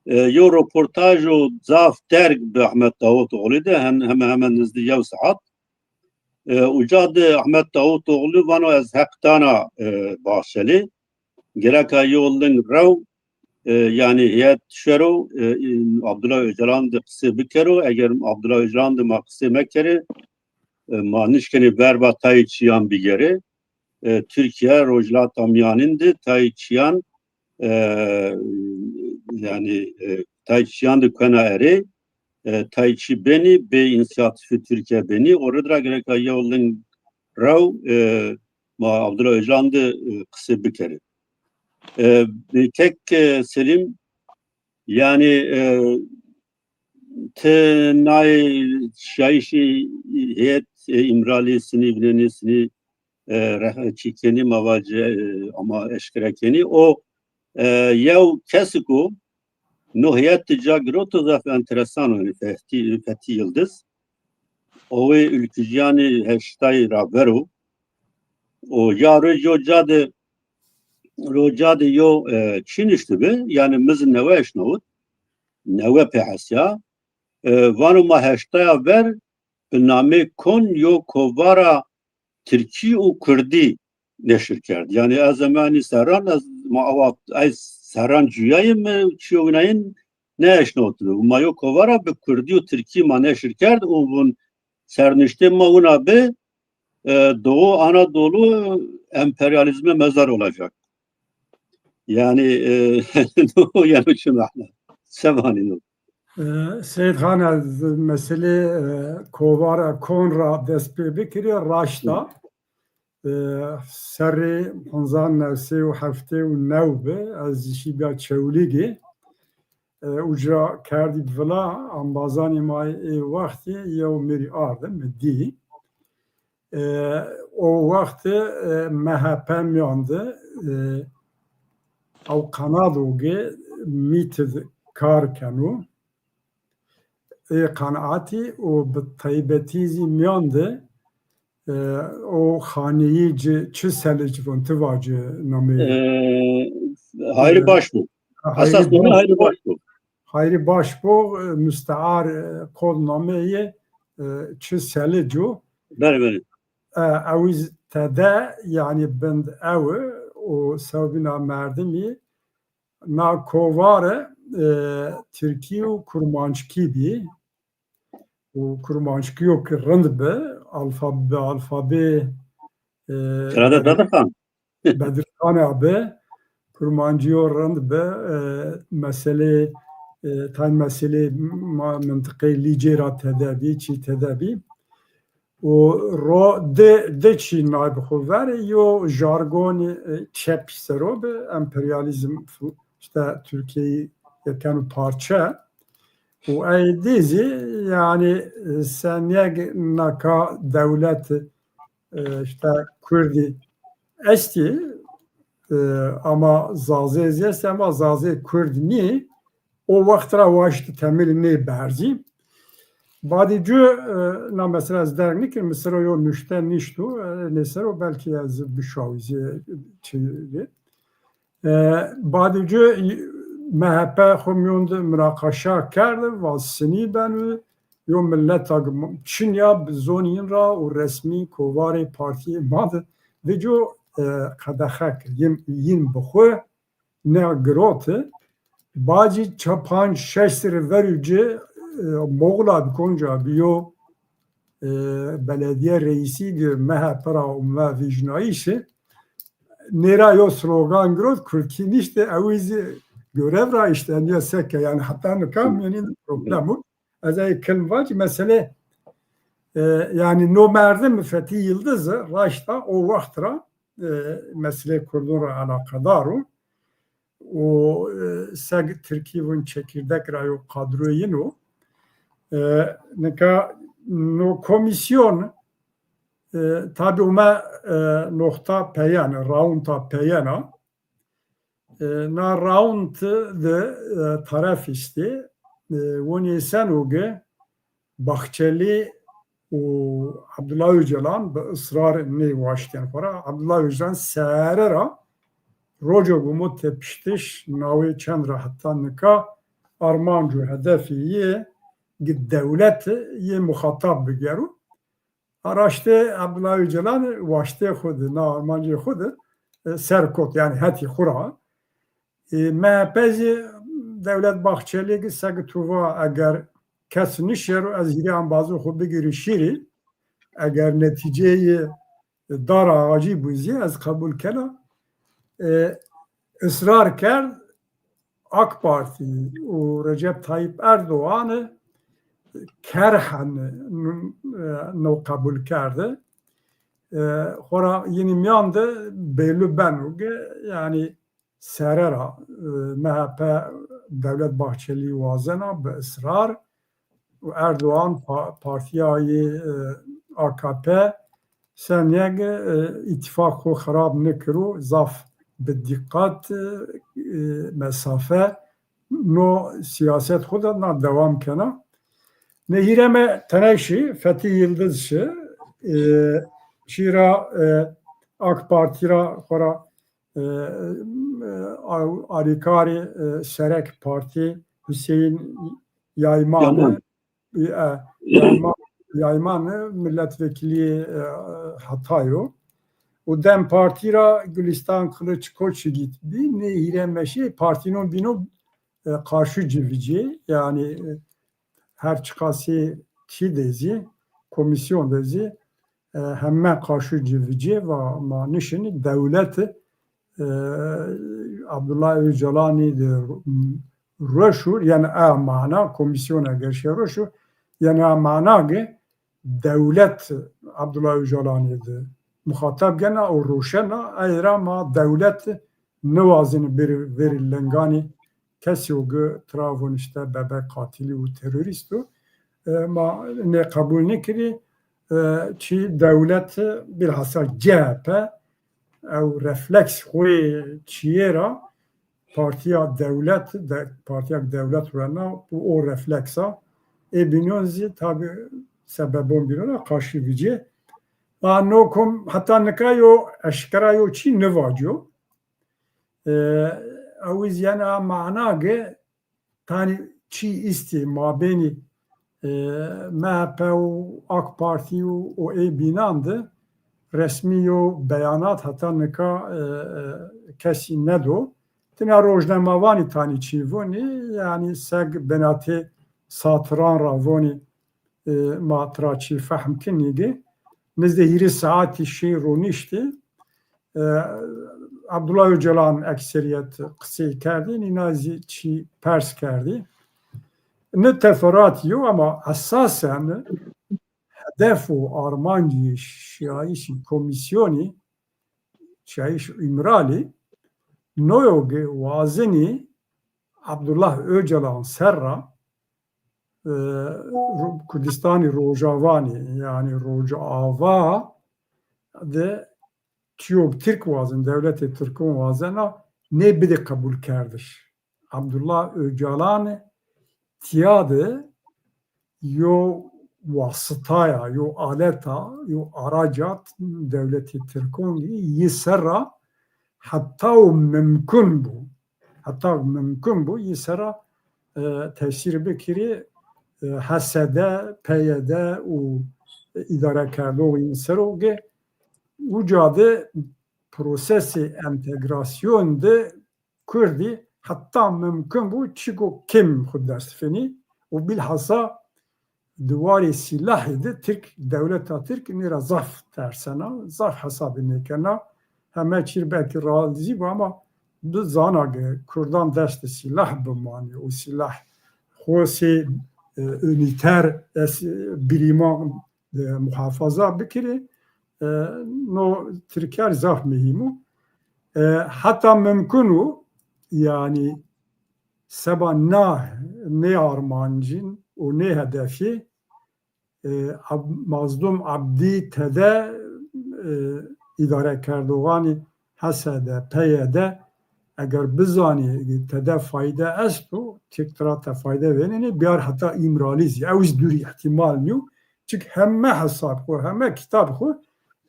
E, yo roportajo zaf derg bi Ahmet Davutoğlu de, hem, hemen hemen nizdî yew saet. E, uca de Ahmet Davutoğlu vano ez heq dana, e, Bahçeli. Gereka yo ling rew, e, yani heyet şero, e, Abdullah Öcalan de qise bikero. Eger Abdullah Öcalan de ma qise mekerê, e, ma nişkenê verba tayê çîyan bigerê. E, Tirkîye, Rojhilata Mîyanîn de tayê çîyan, e, yani, e, tayê çîyan de kuena erê, e, tayê çî benî, bê însîyatîfê Tirkîye benî. O rid ra gereka yew ling rew, e, ma Abdullah Öcalan de, e, qise bikerê. E, kek, e, Selîm, yani, e, ti nayê şiyayîşê heyet, e, Îmralî sinî vînenî, sinî, e, reh-, çî kenî, ma vacî, e, ama eşkera kenî. O, e, yew kesik o, no heyet de ca giroto zaf enteresan o, yani Fethi, Fethi Yildiz. O wê ülkücîyanê heştayî ra ver o. O ya roj yo ca de, ro ca de yo, e, çi niştibi, yani mi zî newe eşnawit, newe pê hesya. E, vano ma heştaya ver bi namê Kon yo kovara tirkî û kurdî neşir kerd. Yani ez emenî serran, ez ma awa, ez serran cuyayî mi çiyo winayin neeşnawitbi. Ma yo kovara bi kurdî û tirkî ma neşir kerd û vun sernuştê ma wina bi, e, Doğu Anadolu emperyalizme mezar olacak. Yani, e, yani şu mana. Se vanî no? E, Seyîd Xan, ez meselê, e, kovara Kon ra dest pê bikirî, raşt a. E, serrê hezar new sey û heftê û new bi, ez şîbîya Çewlîgî. E, uca kerdî vila, embazanê ma yê ê wextî yew mi rê ardi, mi dî. E, o wext, e, M H P mîyan de, e, ew qenadogê mît id kar keno. Ê qenaetî û bi taybetî zî mîyan de, e, o xaneyî ci çi selic von ti vacî nameyê? E, Hayrî Başbuğ. Esas name Hayrî Başbuğ. Hayrî Başbuğ, e, mustear, e, kod nameyê, e, çi selic o. Belê, belê. E, ew zî tede, yanî bind ew û sewbîna merdimî na kovare, e, tirkî û kurmanckî bî. Û kurmanckîyo ki rind bi, alfa-, bi alfabê, e, Selahattin Bedir-, Bedirxan. Bedirxan abi, kurmancîyo rind bi, e, meselê, e, tayn meselê ma mintiqê Lîcê ra tede bî, çî tede bî. Û ro di, di çî nay bi xo ver, yo jargonê, e, çep sero bi, emperyalîzm, işte Tirkîyeyî yekeno parçe. Û ey dî zî, yanî, e, senîyeg naka dewlet, e, işte kurdî estî, e, ama zazê zî estî, ama zazê kurd nî. O wext ra waştî temelî nê berzî. Badê cû, e, na mesela ez derg nikir, mi sero yo nuşte nişto, e, nê sero belkî ez bişawî zî çi. E, badê cû M H P xo mîyon de munaqaşa kerd, va sinî beno, yo mileta çinya bi zonî yin ra û resmî kovarê partîyê ma de. Vêco, e, qedexe kir, yin, yin bi xo ne giroti. Bacî ça-, panc şeş serrî verû ci, e, Moğul abi, Konca abi yo, e, belediye reisi ki M H P ra û me vijnayîşi. Nêra yo slogan girot, Kurdkî nişte, ew zî görev ra îşte, niye seke, yani hatta nikam, yani problem o. Ez ey kelm vac, mesele, e, yani no merdim Fethi Yıldız raşta o wext ra, e, mesele Kurdun ra alakadar o. O, e, seg Tirkî vun çekirdek ra yo kadroyê yin o. E, nika no komisyon, e, tabi ume, e, noxta peyene, raunta peyena. E, na raund de, e, taraf îstê, e, wonê seno ge Bahçeli û Abdullah Öcalan bi israr nê waştên xo ra. Abdullah Öcalan sere ra roco gumo tepiştiş, nawê çend ra heta nika armanc û hedefê yê gi dewlet yê muxatab bigero. Araştê Abdullah Öcalan waştê xo de, na armancê xo de, e, ser kot, yani hetî xo ra. E, M H P zî Devlet Bahçeli ki seg tu va eger kes nişero, ez hîrê embazê xo bigirî şîrî, eger netîceyê dar ağacî bû zî ez qebul kena. E, israr kerd, AK Partî û Recep Tayyip Erdoğanî kerhen n-, e, no qebul kerde. E, xora yinî mîyan de bêlû beno ki, yani sere ra, e, M H P Devlet Bahçeli wazena bi israr û Erdoğan pa-, partîya yê, e, A K P senîyege, e, îtîfaq xo xirab nikiro, zaf bi dîqat, e, mesafe no siyaset xo de na dewam kena. Nê hîrê me teney şî, Fethi Yıldız şi, e, çî ra, e, AK Partî ra xora, e, e, a-, alîkarê, e, serek partî Hüseyin Yayman, Yaman. E, Yayman, Yayman milletvekilî, e, Hatay o. Û DEM Partî ra Gülistan Kılıç Koçyiğit bî, nê hîrê meşî partînon bînon, e, qarşu civicî, yani, e, her çiqasî çî de zî, komîsyon de zî, e, heme qarşu civicî va ma nişinî dewlet, e, Abdullah Öcalanî de roşu, yani a mana, komîsyon eger şeroşu, yani a mana ki dewlet Abdullah Öcalanî de muxatab gena û roşena, ey ra ma dewlet niwazîni bir-, verî linganî kesî o ki tira vûn îşte bebek qatilî û terorîst o. E, ma nê qebul nikirî, e, çî dewlet, bilhassa C H P, ew refleks xo yê çîyê ra partîya dewlet, de, partîya dewlet wena û o refleksa ê bînon zî tabi sebebon bînon ra qarşî vicê. A no kom heta nika yo eşkera yo çî nivaco. E, ew zî yena mana ki tanî çî îstê mabênî, e, M H P û AK Partî û, û ê bînan de resmî yo beyanat heta nika, e, e, kesî nedo. Tina rojnamevanî tanî çî vonî, yanî seg binatê satiran ra vonî, e, ma tira çî fehm kinî ki nizdê hîrê saetî şî roniştî. E, Abdullah Öcalan ekseriyet qisey kerdî, nîna zî çî pers kerdî. Ni teferruat yo ama esasen hedef û armancî şiyayîşî komîsyonî, şiyayîş Îmralî, no yo ki wazenî Abdullah Öcalan ser ra, e, Ro-, Kurdistanî Rojavanî, yanî Rojava de çîyok Tirk wazen, dewletê Tirkon wazena nê bidê qebulkerdiş. Abdullah Öcalan tîya de yo wasitaya, yo aleta, yo araca dewletê Tirkon yî ser ra heta û mimkun bû. Heta mimkun bû yî ser ra, e, tesîr bikirî, e, H S D, P Y D û îdarekerdoxê yin ser o ki uca de prosesê entegrasyon de Kurdî heta mimkun bû çîko kêm xwu dest finî û bîlhasa di warê sîlahî de Tirk, dewleta Tirk nê ra zaf tersena, zaf hesabî nêkena. Heme çîr belkî razî bo ama di zana ke kurdan dest de sîlah bimanî û sîlah xo sê, e, unîter, es-, birîman, e, muhafaza bikirê, e, no Tirker zaf muhîm o. E, heta mimkun o, yanî seba na, nê armancîn û nê hedefî, e, Ab-, Mazlum Abdî tede, e, îdarekerdoxanî H S D, P Y D, eger bizanî tede fayde esto, Tirk tira te fayde vênenê, biyar heta Îmralî zî. Ew zî dûrî îhtîmal nîyo. Çik heme hesab xo, heme kitab xo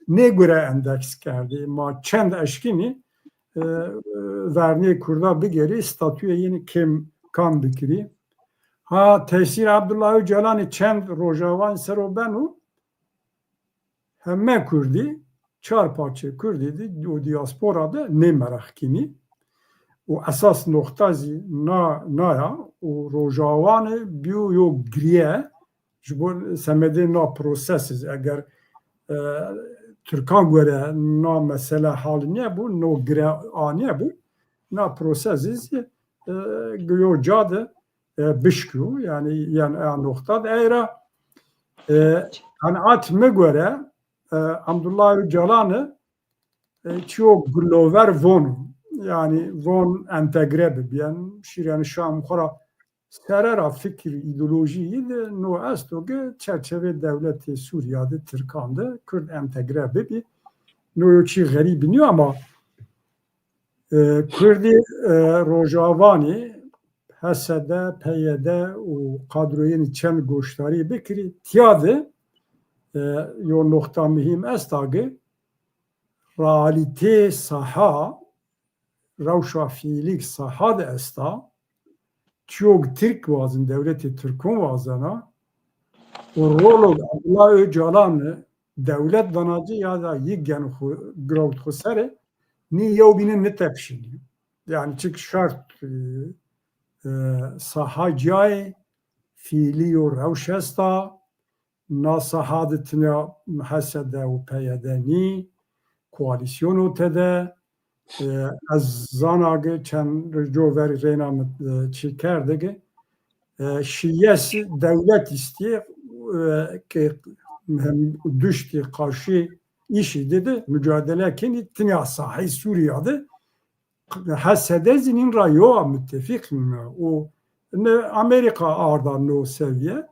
nê gure endeks kerdê. Ma çend eşkînî, e, vernê kurda bigerî, statuyê yînî kêm kam bikirî. Ha, tesîr Abdullah Öcalanî çend Rojawan ser o beno, heme kurdî, çar parçe kurdî de û diaspora de nê meraq kînî. Û esas noxta zî na, na ya û Rojawanî bîyo yo girîye, ji bo semedê na prosesî zî. Eger, e, Tirkan gore na mesele hal nêbû, no gire a nêbû, na prosesî zî, e, yo ca de, e, bişkîyo. Yanî, yanî a noxta de ey ra, e, qenaat mi gore, e, Abdullah Öcalanî, e, çîyo gilover von o. Yanî von entegre bibîyen, şîrên şam xo ra sere ra fikir, îdeolojî yî de no esto ke çerçevê dewletê Sûrîya de, Tirkan de kurd entegre bibî. No yo çî xerîbî nîyo ama, e, kurdî, e, Rojawanî, H S D, P Y D û kadroyênî çend goşdarî bikirî, tîya de, e, yo noxta muhîm esta ke realîteyê saha, rewşa fîîlî ke saha de esta, çîyo ke Tirk wazin, dewletê Tirkon wazena û rolo ke Abdullah Öcalanî dewlet dana ci ya da yî gen xo, girewt xo serê, nî yewbîne nitepşînî. Yanî çik şert, e, e, saha cayê fîîlî yo rewş esta, na saha de tinya H S D û P Y D nî, koalîsyon o tede. E, ez zana ke çend roj verî reyna mi, e, çî kerde ke, e, şiyes dewlet îstî, e, ke hem duştî qarşî îşî de de mucadele kenî, tinya sahayê Sûrîya de H S D zî nîn ra yo a, mutefîq nîn a. Û ne Amerîka arda no seviye.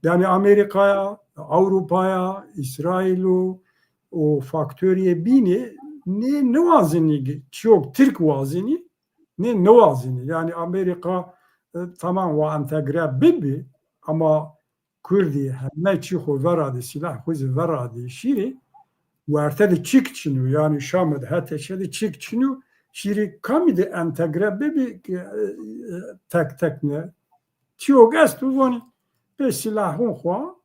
Yanî Amerîkaya, Ewropaya, Îsraîlo û faktorîyê bînî nê niwazinî, çîyo ke Tirk wazinî, nê niwazinî. Yanî Amerîka, e, tamam wa entegre bibî ama kurdî heme çî xo veradî, sîlah xo zî veradî şîrî, werte de çik çin o, yanî Şamê de, H T Ş de çik çin o, şîrî kamî de entegre bibî, e, e, tek tek ne. Çîyo ke esto vanî, pê sîlahon xo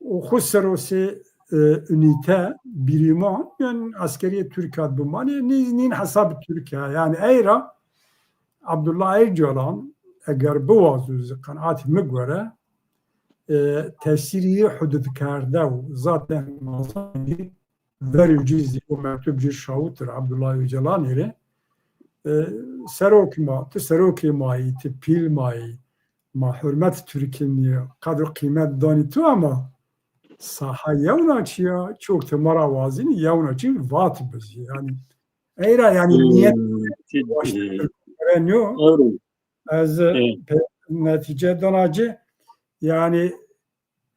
û xo ser o sê, e, unîte, birîman, yanî eskerîyê Tirkîya bimanê, nî-, nîn hesab Tirkîya. Yanî ey ra Abdullah Öcalan eger biwazo zî, qenaatê mi gore, e, tesîrî yî hududkerde û zaten verê ci zî o mektub ci şawit ir Abdullah Öcalanî rê. E, serokê ma, ti serokê ma yî, ti pîl ma yî, ma hurmet Tirkî nîyo, qedr û qîmet danî tu ama saha yewna çî ya, çîyo ke ti ma ra wazinî yewna çî vat bizî. Yanî ey ra yanî nîyet nîyo. Ez, e, pe-, netîce dana ci, yanî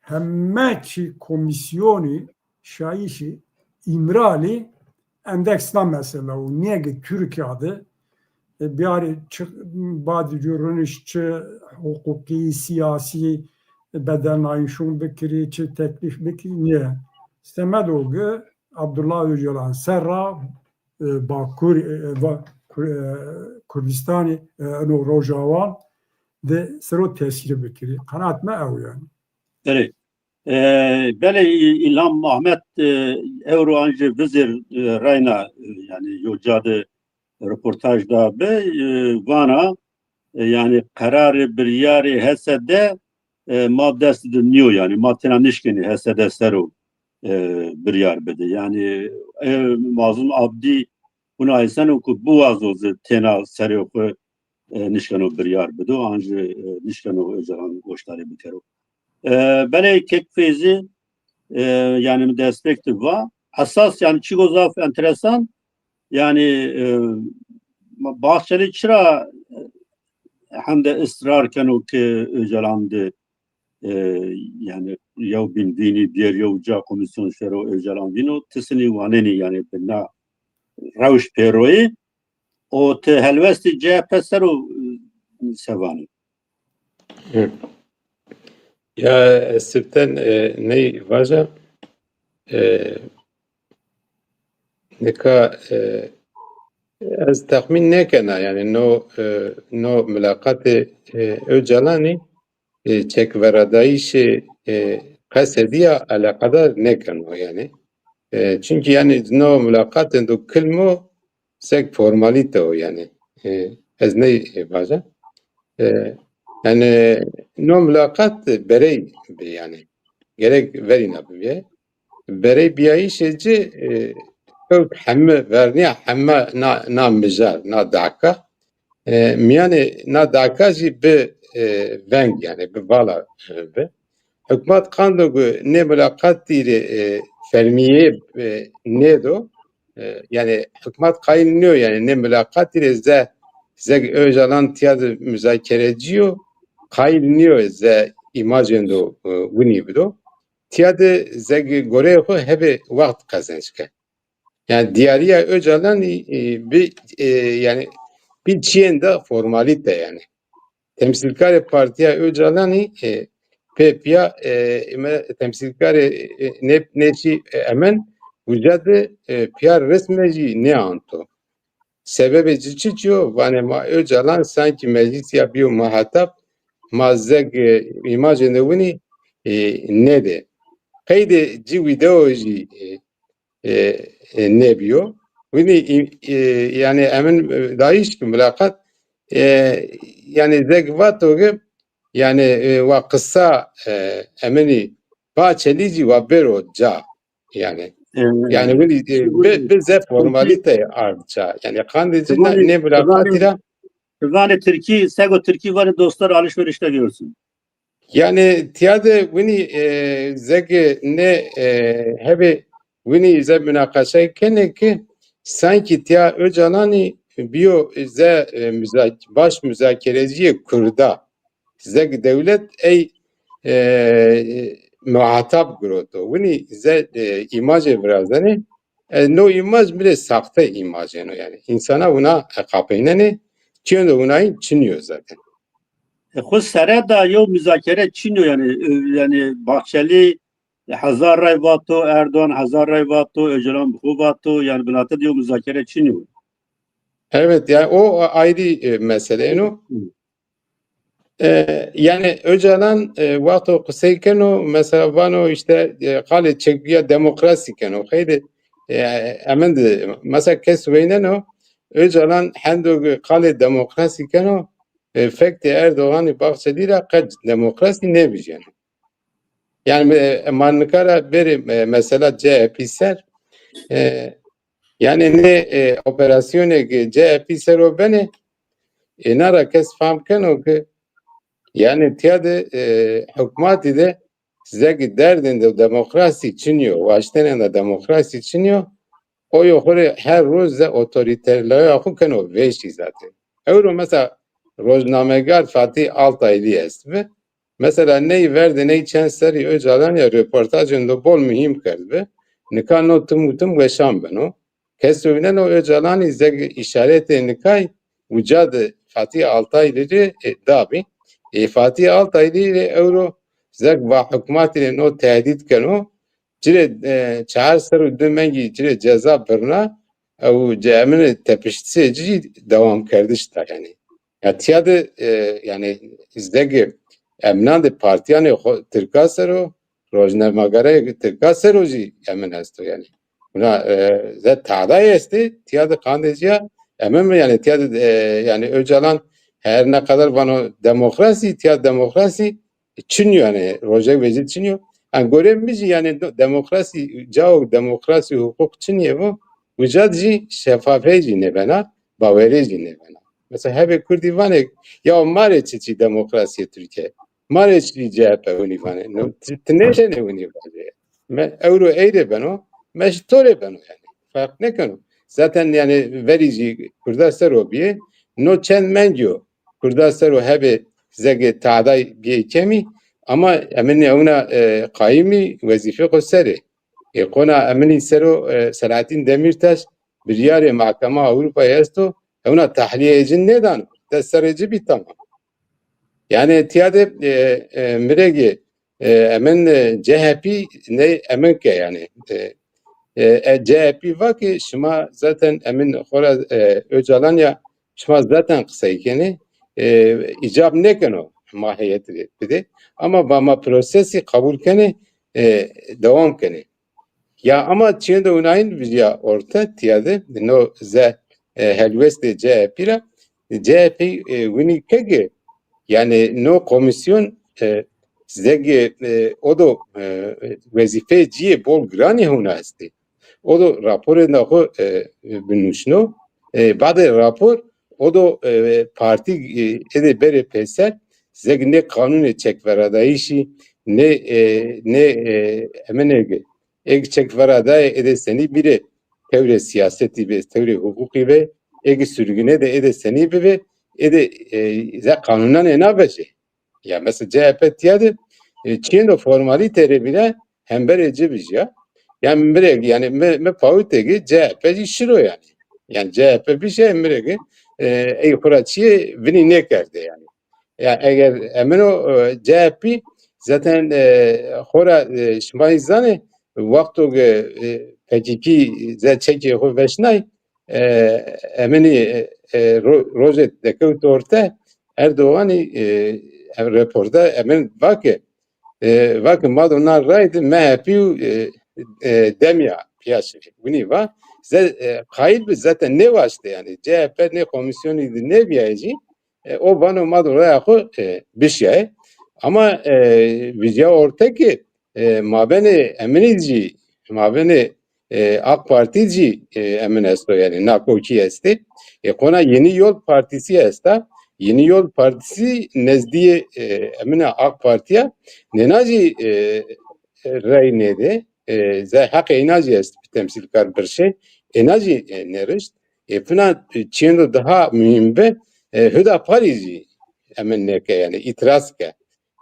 heme çî komîsyonî şayîşî Îmralî endeks na mesela û nîye ke Tirkîya de, e, biyarî çi badî cû riniş çi huqûqî, sîyasî bedelnayîşon bikirî, çi teklîf bikirî, nîye. Semed o ke Abdullah Öcalan ser ra, e, Bakur, e, va-, Kur-, e, Kurdîstanî, e, eno Rojawan de ser o tesîrî bikirî. Qenaat mi ew yanî. Belê. E, belê, Î-, Îlham Ahmet, e, ewro ancî vizêr, e, reyna, e, yanî yo ca de reportaj da bi, e, vana, e, yanî qerarê biryarê H S D e, ma dest de nîyo, yanî ma têna nişkenî H S D ser o, e, biryar bide. Yanî, e, Mazlum Abdî wina eyseno ku biwazo zî têna serê xwu, e, nişkeno biryar bido, an jî, e, nişkeno Ocalan goşdarî bikero. E, belê kek Feyzî, e, yanî mi destpêk de va, esas yanî çîko zaf enteresan, yanî, e, Bahçeli çira, e, hende israr keno ki Ocalan de, e, yanî yew bîn vînî, bêr yew ca komîsyon şero Ocalan vîno, ti sinî wanenî yanî bi na rewş pêroyî, û ti helwestê C H P ser o, e, se vanî? Hı. Ya, e, siften, e, ney vaja, e, nika, e, ez texmîn nêkena, yanî no, e, no mulaqatê, e, Ocalanî, e, çekveradayîşê, e, qesedî ya eleqedar nêkeno yanî. E, çunkî yanî no mulaqatê do kilmo sek formalîte o yanî. E, ez ney, e, vaja. E, yanî no mulaqat berey bi yanî. Gerek verîna bibîye. Berey bîyayîşê ci, e, ewk heme vernîya heme na, na mijar, na daka. E, mîyanê na daka jî bi, e, veng yanî bi vala, e, bi. Hukmat qando ku nê mulaqatî rê, e, fermîyê, e, nêdo. E, yanî hukmat qayîl nîyo yanî nê mulaqatî rê ze, zeg Ocalan tîya de muzakerecî yo, qayîl nîyo ze îmajêndo, e, winî bido. Tîya de zeg goreyê xwu hebê wext qezenc ke. Yanî dîyarîya Ocalanî, e, bi, e, yanî bi çîyên de formalîte yanî. Temsîlkarê partîya Ocalanî, e, pê pîya, e, me temsîlkarê, e, nê, nê çî, e, emen uca de, e, pîya resme jî nêanto. Sebebê ci çi çîyo? Vanê ma Ocalan sankî meclîs ya bîyo muhatap, ma zeg, e, îmajê de winî, e, nêdê. Qeydê ci wîdeo jî, e, e, e, nêbîyo. Winî, e, yanî emin, e, dayîş ki mulaqat, e, yanî zeg vato ki, yanî, e, wa qisa, e, eminî Bahçelî jî wa bêro ca. Yanî, e, yanî winî, e, bi, bi ze formalîte ard ca. Yanî qandê ci nê mulaqatî ra. Vanê Tirkî, sego Tirkî vanê dostlar alışverişte görsün. Yanî tîya de winî, e, zeki nê, e, hebê winî ze munaqeşe kenê ki sankî tîya Ocalanî bîyo ze, e, muzak-, baş muzakerecîyê Kurda. Zeg dewlet ey, e, muhatap giroto. Winî ze, e, îmajê virazenê. E, no îmaj mi rê saxte îmajêno yanî. Însana wina, e, qapeynenê. Çîyêndo winayî çinîyo zaten. E, xwu sere da yew muzakere çinîyo yanî, e, yanî Bahçelî hezar ray vato, Erdoğan hezar ray vato, Ocalan bi xwu vato, yanî binate de yew muzakere çinîyo. Evet, yanî o ayrî, e, mesele eno. E, yanî Ocalan, e, wexto qisey keno, mesela vano îşte, e, qalê çekbîya demokrasî keno. Xeylê, e, emin de, mesela kes weyneno, Ocalan hendo ki qalê demokrasî keno, e, fektê Erdoğanî Bahçelî ra qet demokrasî nêvijyeno. Yanî, e, ma nika ra bêrê, e, mesela C H P ser, e, yanî nê, e, operasyonê ki C H P ser o benê, êna ra kes fam keno ki, yanî tîya de, e, hukmatî de zeki derdên de demokrasî çinîyo, waştenên de demokrasî çinîyo, oyo xwu rê her roz ze otorîterlaya xwu keno vêşî zaten. Ewro mesela rojnamegar Fatih Altaylî est bi. Mesela ney ver de ney çend serrî Ocalan ya röportajêndo bol muhîm kerd bi. Nika no tim û tim weşan beno. Kes weyneno Ocalanî zeg îşaretê nikay uca de Fatih Altaylî rê, e, dabî. E, Fatih Altaylî rê ewro zeg va hukmatî rê no tehdît keno. Ci rê, e, çar ser û di mengî ci rê ceza birna, ew ci emin tepiştişê ci dewam kerdiş da yanî. Ya tîya de, e, yanî zegi emnan de partîyanê xo-, Tirka ser o, rojnamegareyê Tirka ser o jî emin esto yanî. Buna, e, ze tadayê estê, tîya de qandê ci ya emin mi yanî tîya de, e, yanî Ocalan her ne kadar vano demokrasî, tîya demokrasî Çin yo yanî, rojek vecî çin yo. Yanî gorê mi jî yanî do-, demokrasî, cao demokrasî, huqûq çin yê vo, uca jî şefafê jî nêbena, bawerê jî nêbena. Mesela hebê kurdî vanê, ya ma rê çiçî demokrasî Tirkîye, ma rê çiçî C H P winî vanê. No, ti, ti nêşenê winî vajê. Me ewro ey rê beno, me jî to rê beno yanî. Ferq nêkeno. Zaten yanî verî jî kurda ser o bîyê. No çend mengî yo kurda ser o hebê zegê taday bîyê kemî, ama eminî ewna, e, qayîmî wezîfê xo serê. Ê qona eminî ser o, e, Selahattin Demirtaş biryarê Mahkema Avrupayê esto, ewna tahlîyeyê ci nêdano. Des serrê ci bî tamam. Yanî tîya de, e, e, mi rê gê, e, emin, e, C H P ney emin ke yanî. E, e, e, C H P va ke şima zaten emin xora, e, Ocalan ya şima zaten qisey kenê, e, îcab nêkeno ma heyet rê bidê. Ama va ma prosesî qebul kenê, e, dewam kenê. Ya ama çîyê de winayîn vîjya orte tîya de, no ze, e, helwestê C H P ra, C H P, e, winî ke ke, yanî no komîsyon, e, zegê, e, o do, e, wezîfeyê ci yê bol giranî hewna estê. O do raporê na xo, e, binuşno. E, badê rapor, o do, e, partî, e, êdê berê pêser, zeg nê qanûnê çekveradayîşî, nê, e, nê, e, eminê ge, eg çekveradayê êdê senî bîrê, tewrê sîyasetî be, tewrê huqûqî be, eg sürgüne de êdê senî bibe, êdê, e, ze qanûnan êna vejê. Ya mesela C H P tîya de, e, çîyêndo formalîte rê bîle hemberê ci vijya. Yanî mi rê, yanî mi, mi pawitê ge C H P jî şiro yanî. Yanî C H P bîşe mi rê ge, e, ey xura çîyê vinî nêkerdê yanî. Ya eger emino, e, C H P zaten, e, xora, e, şima zî zanê, wexto ke, e, P K K ze çekê xo veşnay, e, eminî, e, e, ro-, rojê dekewt orte, Erdoganî, e, em reporta emin va ke, e, va ke ma do na rayî de M H P û, e, e, DEM ya pîya şirê. Winî va, ze, e, qayîl bi zaten nêwaştê yanî. C H P nê komîsyonî de nêbîyayê jî, e, o vano ma do raya xo, e, bişîyayê. Ama, e, vîjya orte ke, e, mabênê eminî jî, mabênê, e, AK Partî jî, e, emin esto yanî, nakokî estê. E, qona Yeni Yol Partisi esta. Yeni Yol Partisi nezdîyê, e, emina AK Partî ya. Nêna jî, e, e, rey nêdê. E, ze heqê êna jî est, temsîlkar birşê. Êna jî, e, nêrişt. E, fina, e, çîyêndo daha muhîm bi, e, Hudaparî jî emin nêke yanî, îtiraz ke.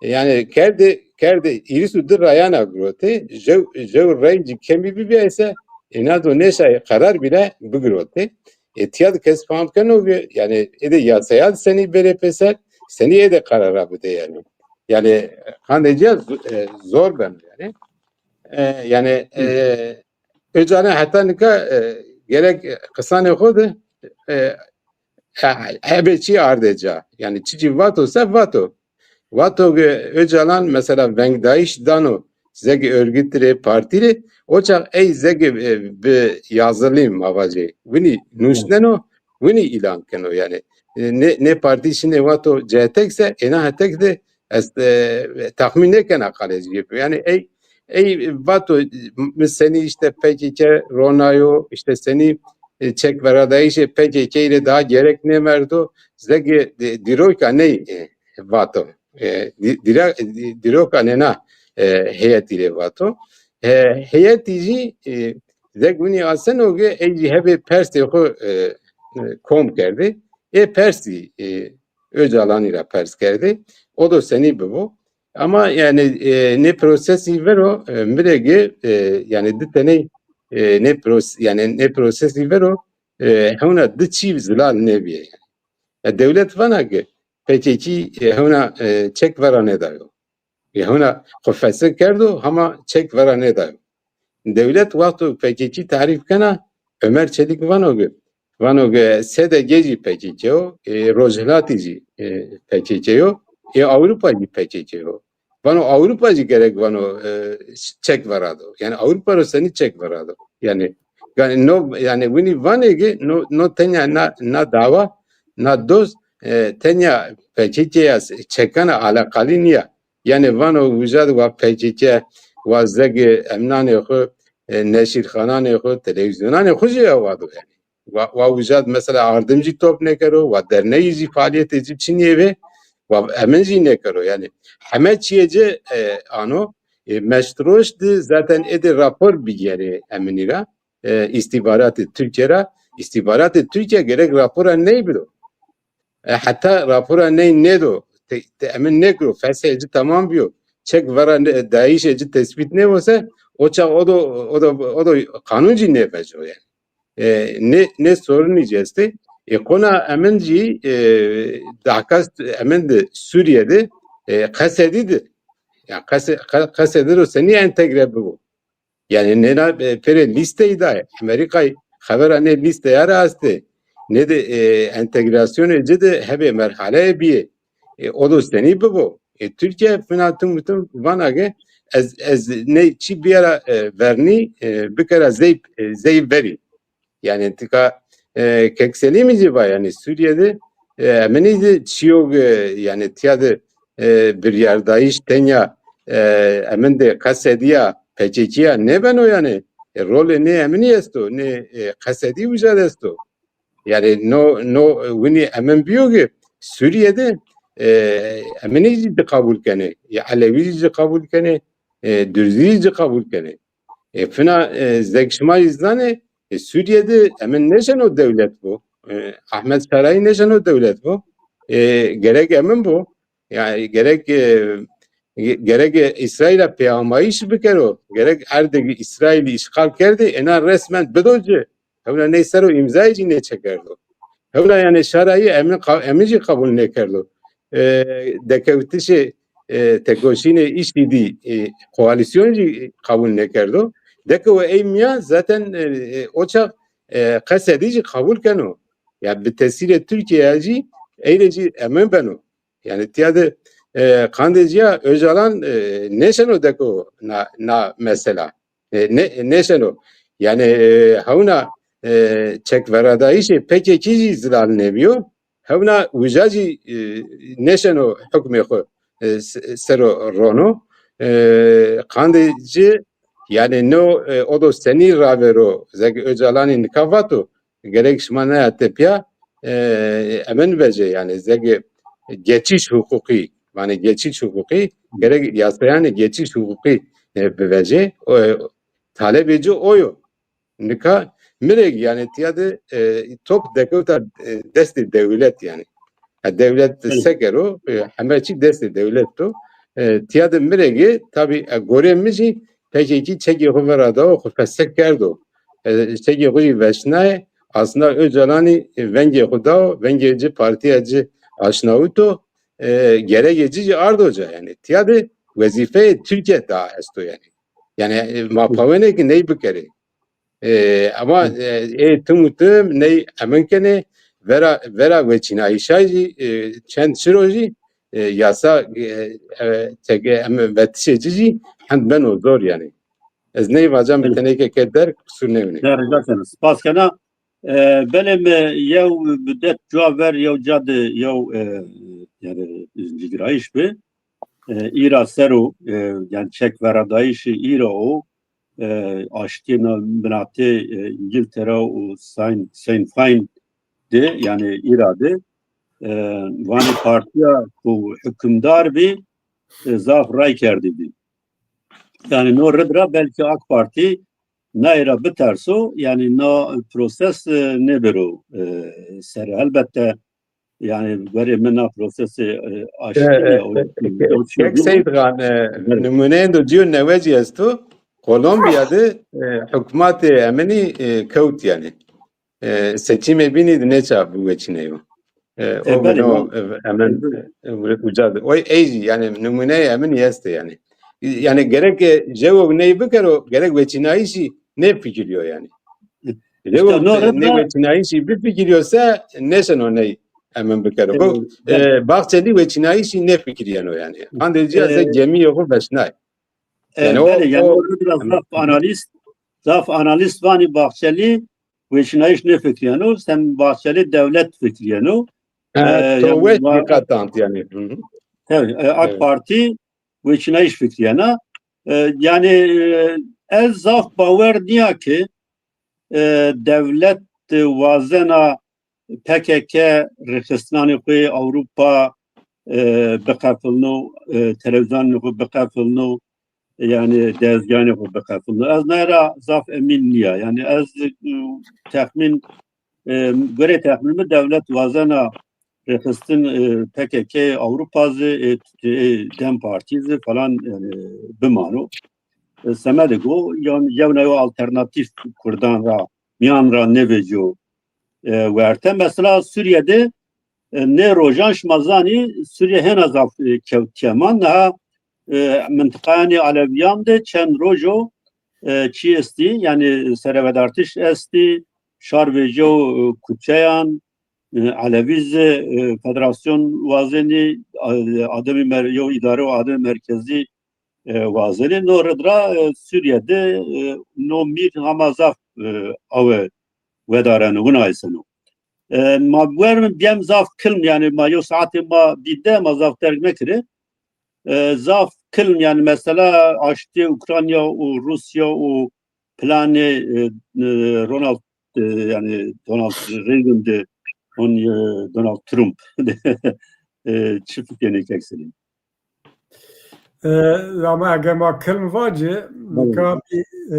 Yanî kerdê, kerdê hîris û di rayana girotê, jew, jew rey ci kemî bibîyayse, êna do nêşayê qerar bîle bigirotê. E, tîya de kes fam keno ke, yanî êdê yasaya de senî bêrê pêser, senî êdê qerara bidê yanî. Yanî qandê ci ya z-, e, zor beno yanî. E, yanî, e, Ocalan heta nika, e, gerek qisanê xo de, e, e, hebê çî ardê ca. Yanî çiçî vato se vato. Vato ke Ocalan mesela vengdayîş dano zegê örgüt rê, partî rê, o çax ey zegê, e, bi yazılı ma vajê, winî nuşneno, winî îlan keno yanî. E, nê, nê partî şinê vato C H T K se, êna hetek de ez, e, texmîn nêkena qalê ci. Yanî ey, ey vato mi senî îşte P K K ronayo, îşte senî, e, çekveradayîşê P K K rê daha gerek nêmerdo, zegê, e, dîroka ney, e, vato. E, dî-, dîra-, dî-, dîroka nêna, e, heyetî rê vato. E, heyetî jî, e, zeg winî aseno ke ey jî hebê persê xo, e, e, kom kerdê. Ê persî, e, Ocalanî ra pers kerdê. O do senî bibo. Ama yanî, e, nê prosesî vero, e, mi rê ge, e, yanî di teney, e, nê pros-, yanî nê prosesî vero, e, hewna di çî zilal nêbîye yanî. E, dewlet vana ke P K K, e, hewna, e, çek vera nêdayo. E, hewna xo fesih kerdo, hama çek vera nêdayo. Dewlet wexto P K K tarîf kena, Ömer Çelik vano ke, vano ke S D G jî P K K yo, e, Rojhilatî jî, e, P K K yo, e, Ewropa jî P K K yo. Vano Ewropa jî gerek vano, e, çek vera do. Yanî Ewropa ro senî çek vera do. Yanî, yanî no, yanî winî vanê ke no, no tenya na, na dawa, na doz, e, tenya P K K ya, çekana alaqalî nîya. Yanî vano uca de wa P K K, wa zegê emnanê xwu, e, neşîrxananê xwu, televîzyonanê xwu jî ewa do yanî. Wa, wa uca de mesela ardim jî top nêkero, wa dernegî jî faalîyetê ci çinî yê vê, wa emin jî nêkero. Yanî heme çîyê ci, e, ano, e, meştroş de zaten êdî rapor bigêrê eminî ra, e, îstîbaratê Tirkîye ra. Îstîbaratê Tirkîye gerek rapora ney bido. E, heta rapora ney nêdo, te, te emin nêkiro, feshê ci temam bîyo. Çek vera ne-, dayîşê ci tespît nêbo se, o çax o do, o do, o do qanûn jî nêveco yanî. E, nê, nê sorunî ci estê. E, qona emin jî, e, dahka emin de Sûrîye de, e, Qesedî de. Ya Qese-, Qe-, Qesedî ro senî entegre bibo? Yanî nêna, e, pêrê lîsteyî daye. Amerîkayî xevera nê lîsteya ra estê. Nê de, e, entegrasyonê ci de hebê merhaleyê bîyê. E, o do senî bibo? E, Tirkîye fina tim û tim vana ke ez, ez nê çî bîyara, e, vernî, e, bikera zey, e, zey verî. Yanî tika, e, Kek Selîmî zî va, yanî Sûrîye de, e, eminî zî çîyo, e, yanî tîya de, e, biryardayîş tenya, e, emin de Qesedî ya, P K K ya nêbeno yanî. E, rolê nê eminî esto, nê, e, Qesedî uca de esto. Yanî no, no winî emin bîyo ki Sûrîye de, e, eminî zî ci qebul kenê, e, Elewî zî ci qebul kenê, e, Durzî zî ci qebul kenê. E, fina, e, zek şima jî zanê, e, Sûrîye de emin nêşeno dewlet bo. E, Ehmed Şarayî nêşeno dewlet bo. E, gerek emin bo. Yanî gerek, e, ge-, gerek, e, Îsraîla pêamayîş bikero. Gerek erdê ke Îsraîlî îşxal kerdê, ena resmen bido ci. Hewna ney ser o îmzayê jî nêçekerdo. Hewna yanî Şarayî emin qa-, emin jî qebul nêkerdo. E, dekewtişê, e, tekoşînê îştî dî, e, koalîsyon jî qebul nêkerdo. Dekewe ey mîyan zaten, e, e, o çax, e, Qesedî jî qebul keno. Ya bi tesîrê Tirkîye ya jî ey rê jî emin beno. Yanî tîya de, e, qandê ci ya Ocalan, e, nêşeno deko na, na mesela. E, nê-, nêşeno. Yanî, e, hewna, e, çekveradayîşê P K K jî zilal nêbîyo. Hewna uca jî, e, nêşeno hukmê xwu, e, se-, sero rono. E, qandê ci, yanî no, e, o do senî ravêro, zek Ocalanî nika vato, gerek şima naya tepîya, e, emin vecê, yanî zek geçîş huqûqî, yanî geçîş huqûqî, gerek yasayanê geçîş huqûqî, e, bivecê. O, e, talebê ci o yo. Nika mi rê yanî tîya de, e, top dekewta, e, destê dewlet yanî. E, dewlet sekero, e, heme çî destê dewlet o. E, tîya de mi rê tabî, e, gorê mi jî P K K çekê xwu vera dao, xwu fesek kerdo. E, çekê xwu jî veşnayê, aslında Ocalanî, e, vengê xwu dao, vengê ci partîya ci aşnawito, e, geregê ci jî ardo ca yanî. Tîya de wezîfeyê Tirkîye daha esto yanî. Yanî, e, ma pawênê ki ney bikerê. E, ama, e, ê tim û tim ney emin kenê, vera, vera weçînayîşa jî, e, çend şiro jî, e, yasa, e, e, teke em vetişê ci jî hend beno zor yanî. Ez ney vacan bi tenêke ke derg, qisûr nêwinê. Ne, rica kena. Spas kena. E, belê mi yew mudet cuwa ver yew ca de yew, e, yanî, cigirayîş bi. E, îra ser o, e, yanî çekveradayîşê îra o, e, aştîyê na minatê, e, Îngiltere û Sinn, Sinn Féin de, yanî îra de, e, vanê partîya ku hukimdar bî, e, zaf ray kerdî bî. Yanî no rid ra belkî AK Partî nayê ra biterso, yanî na proses, e, nêbero, e, ser. Helbette, yanî verê mi na prosesê, e, aştî, e, o, e, o çî Kek Seyîd Xan, e, nimûneyêndo cîyo newe jî esto. Kolombiya de, e, hukmatê eminî, e, kewt yanî. E, seçîmê bînî de nêça biweçîneyo. E, o bino, e, emin, e, uca de. Oy ey jî, yanî nimûneyê eminî estê yanî. Yanî gerek, e, jewo ney bikero, gerek weçînayîşî nêfikirîyo yanî. Jewo nê weçînayîşî bifikirîyo se nêşeno ney emin bikero. Bu, e, Bahçelî weçînayîşî nêfikirîyeno yanî. Qandê ci ya ze gemîyê xwu veşnay. Yanî o, belê, yanî o, o rid ra zaf analîst, zaf analîst vanî Bahçelî weçînayîş nêfikirîyeno, sen Bahçelî dewlet fikirîyeno. E, to weş dîqet dant yanî. Hı hı. Tabii, e, AK Partî weçînayîş fikrîyena. E, yanî, e, ez zaf bawer nîya ke, e, dewlet wazena P K K rêxistinanê xo yê Ewropa, e, biqefilno, e, televîzyonanê xo biqefilno, yanî dezgehanê xo biqefilno. Ez naye ra zaf emîn nîya. Yanî ez, e, texmîn, e, gorê texmîn mi dewlet wazena rêxistin, e, P K K Ewropa zî, e, e, DEM Partî zî falan, e, bimano. E, semedê go, yan yewna yo alternatîf kurdan ra, mîyan ra nêvecîyo, e, werte. Mesela Sûrîye de, e, nê rojan şima zanî Sûrîye hêna zaf, e, kewt keman. Niha, e, mintiqayanê Elewîyan de çend rojo, e, çî estî, yanî serevedartiş estî, şar vecîyo, e, kuçeyan, e, Elewî zî, e, federasyon wazenî, e, ademê mer-, yew îdare û ademê merkezî, e, wazenî. No rid ra, e, Sûrîye de, e, no mîr hama zaf, e, awe wedareno, wina eseno. E, ma wer mi bîyem zaf kilm, yanî ma yew saetê ma dî de ma zaf derg mekirê. E, zaf kilm, yanî mesela aştî Ukrayna û Rûsya û planê, e, e, Ronald, e, yanî Donald Reagan de on, e, Donald Trump. E, çi fikrîyênê kek Selîm? E, ama eger ma kilm vacî, belê, nika bî, e,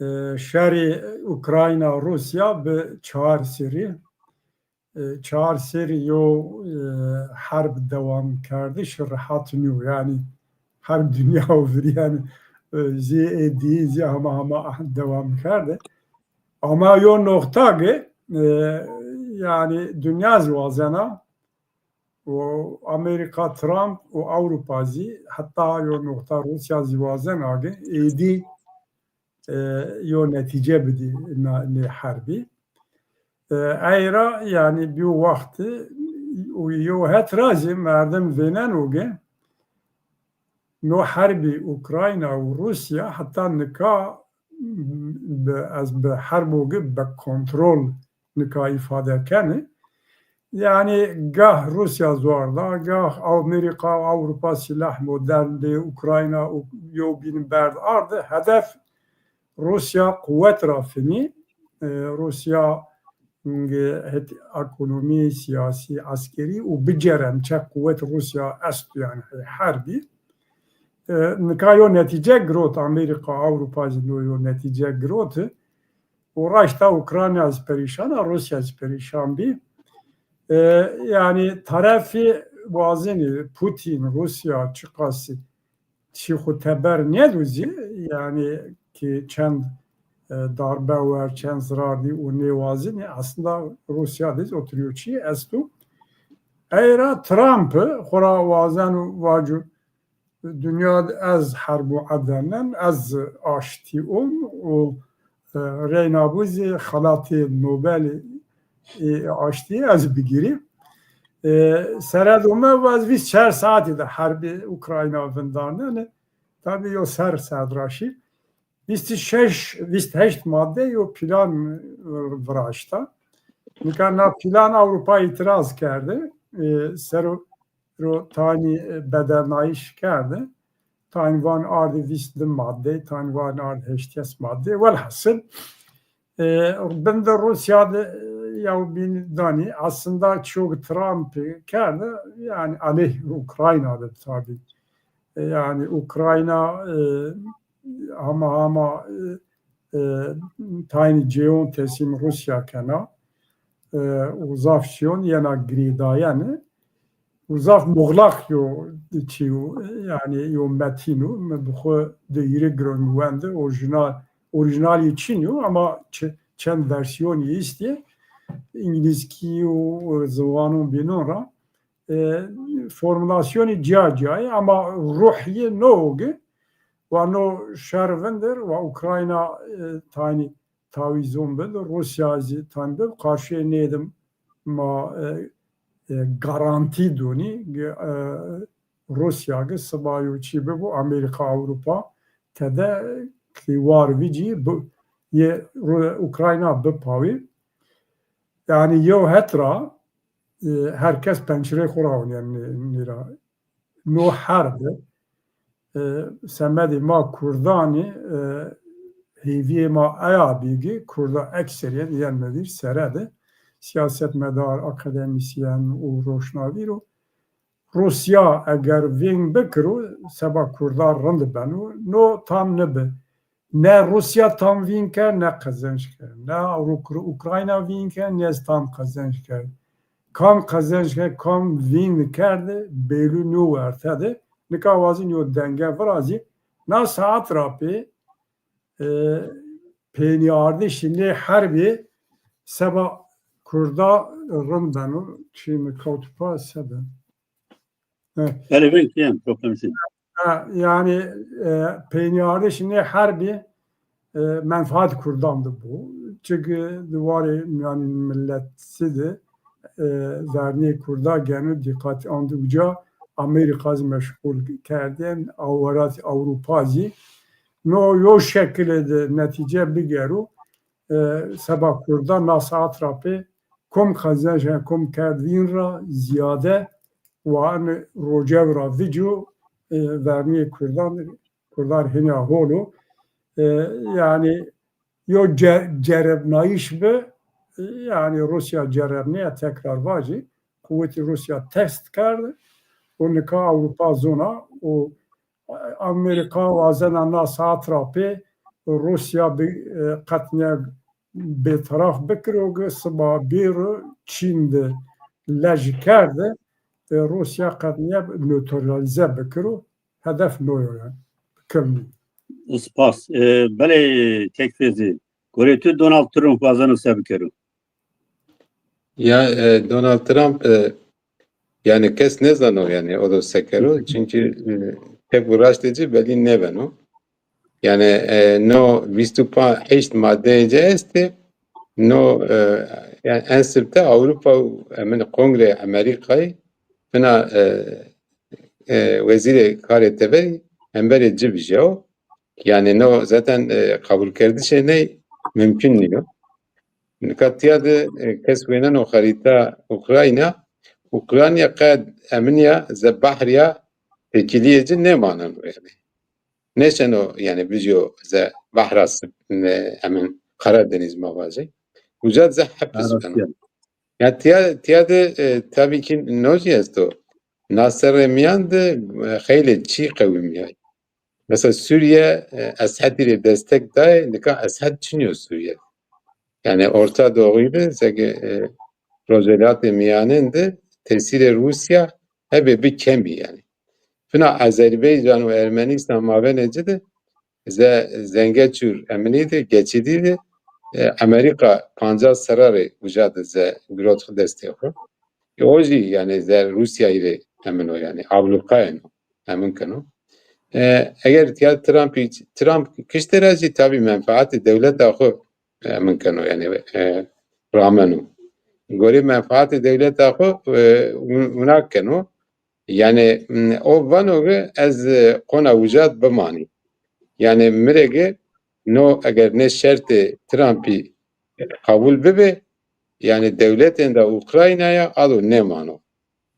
e, şerî Ukrayna-Rûsya bi çar serî, e, çar serî yo, e, herb dewam kerdiş rehat nîyo. Yanî herb dinya û virî yanî, e, zî ê dî zî hema hema dewam kerde. Ama yo noqta ki, e, yanî dinya zî wazena û Amerîka, Trump û Ewropa zî, heta yo noqta Rûsya zî wazena ki êdî, e, yo netîce bidî na, nê herbî. E, ey ra yanî bîyo wextî û yo het ra zî merdim vêneno ki no herbî Ukrayna û Rûsya heta nika bi, ez bi herbo ki bi kontrol nika îfade kenî. Yanî gah Rûsya zor da, gah Amerîka, Ewropa sîlah modern dê, Ukrayna û yewbîn berd ardi. Hedef Rûsya quwet ra finî. E, Rûsya, e, het ekonomî, sîyasî, eskerî û biceren çe quwet Rûsya esto yanî herbî. E, nika yo netîce girot, Amerîka, Ewropa zî no yo netîce girot. Û raşta Ukrayna zî perîşan a, Rûsya zî perîşan bî. E, yanî terefî wazenî Putin, Rûsya çiqasî çî xwu teber nêdo zî, yanî ki çend, e, darbe wer, çend zirar dî û nêwazenî, aslında Rûsya de zî o tür yo çî esto. Ey ra Trump xwu ra wazeno vaco, dinya de ez herbo edenen, ez aştî on û, e, reyna bu zî xelatê Nobelî, e, aştî ez bigîrî. E, sere dome va ez vîst çar saetî de herbê Ukrayna vindarnenê. Tabî yo ser serdra şî. Vîst û şeş, vîst heşt madde yo plan, e, viraşta. Nika na plan Ewropa îtiraz kerde. E, sero ro tanî, e, bedelnayîş kerde. Tanî van ardî vîst di madde, tanî van ardî heştês madde. Welhasil, e, bin de Rûsya de, e, yewbîn danî. Aslında çîyo ki Trump kerde, yanî aleyh Ukrayna de tabî. E, yanî Ukrayna, e, hama hama, e, e, taynî cêyon teslîm Rûsya kena, e, û zaf çîyon yena girêdayene. Û zaf muxlaq yo çî yo, yanî yo metîn o. Mi bi xwu di hîrê giron mi wende, orîjînal, orîjînalî çin yo ama çe-, çend versiyonî îstî. Îngilîzkî û ziwanon bînon ra, e, formulasyonî cîya cîya yê ama ruh yê no o ki wa no şer vindir, wa Ukrayna, e, tanî tawîzon bid, Rûsya zî tanî bid, qarşîyê nêdim ma, e, e, garantî donî, e, Rûsya ki siba yo çî bibo, Amerîka, Ewropa tede ki war vicî bi, yê Ru-, Ukrayna bipawî. Yanî yew het ra, e, her kes pençirê xwu ra onîyen nê-, nîra. No herb, e, semedê ma Kurdanî, e, hêviyê ma eya bî ki Kurda ekseriyet yen mi vîr sere de siyasetmedar, akademîsyen û roşnavîr û Rûsya eger vîn bikiro, seba Kurda rind beno. No tam nibi. Ne Rûsya tam vîn kerd, ne qezenc kerd. Ne Uk-, Ukrayna vîn kerd, ne tam qezenc kerd. Kam qezenc kerd, kam vîn kerd, bêlû nîyo werte de. Nika wazîn yo denge virazî. Na saet ra pê, e, peynîardişî nê herbî seba Kurda rind beno. Çî mi kewt pa sebe. He. Belê, belê, kîyen, problem nîyo. Ha, yanî, e, peynîardişî nê herbî, e, menfaat Kurdan de bo. Çimkî di warê mîyanî miletî de, e, vernîyê Kurda geno dîqatî andi uca, Amerîka zî meşxul kerdên, welatî Ewropa zî. No yo şekilê de netîce bigero, e, seba Kurda na saet ra pê kom qezenc, kom kerd vîn ra zîyade wa ene rocew ra vico, e, vernîyê Kurdan, Kurdan hîna hol o. E, yanî yo ce-, cerebnayîş bi, e, yanî Rûsya cerebnîya, tekrar vajî, quwetî Rûsya test kerd û nika Ewropa zona û Amerîka wazena na saet ra pê Rûsya bi, e, qetnîya bêteraf bikiro ki siba bêro Çîn de lej kerde, e, Rûsya qetnîya neutralîze bikiro. Hedef no yo yanî. Kilmî. Spas. E, belê Kek Feyzî. Gorê tu Donald Trump wazeno se bikero? Ya, e, Donald Trump, e, yanî kes nêzano yanî o do se kero. Çimkî, e, çep û raştê ci belî nêbeno. Yanî, e, no vîst û pa-, heşt madeyê ci estê. No, e, yanî en sifte Ewropa û emin Kongreyê Amerîkayî fina, e, e, wezîrê karê teberî hemberê ci bijîyawo. Yanî no zaten, e, qebulkerdişê ney mumkun nîyo. Nika tîya de, e, kes wêneno xerîta Ukrayna, Ukrayna qe eminîya ze behrîya têkilîyê ci nêmaneno yanî. Nêşeno yanî bijîyo ze behra sip-, ne, emin Qara Denîz ma vajê. Uca de ze hepis beno. Ya tîya, tîya de, e, tabî kî no zî esto. Na serrê mîyan de, e, xeylê çî qewimîyay. Mesela Sûrîye, e, Esedî rê destek dayê, nika Esed çinî yo Sûrîye. Yanî Orta Doğu'yî de, zeke, e, Rojhelatê Mîyanên de tesîrê Rûsya hebê bi kemî yanî. Fina Azerbaycan û Ermenistan mabênê ci de ze-, Zengeçûr eminî de, geçîdî de, e, Amerîka pancas serre rê uca de ze girot xwu destê xwu. E, o jî yanî ze Rûsyayî rê emin o yanî, ablûqayeno, emin keno. E, eger tîya Trumpî, Trump kiştê ra jî tabî menfaatê dewleta xwu emin keno yanî, e, rameno. Gorê menfaatê dewleta xwu, e, win-, wina keno. Yanî, m, o vano ki ez, e, qona uca de bimanî. Yanî mi rê ki no eger nê şertê Trumpî qebul bibê, yanî dewletên de Ukraynaya a do nêmano.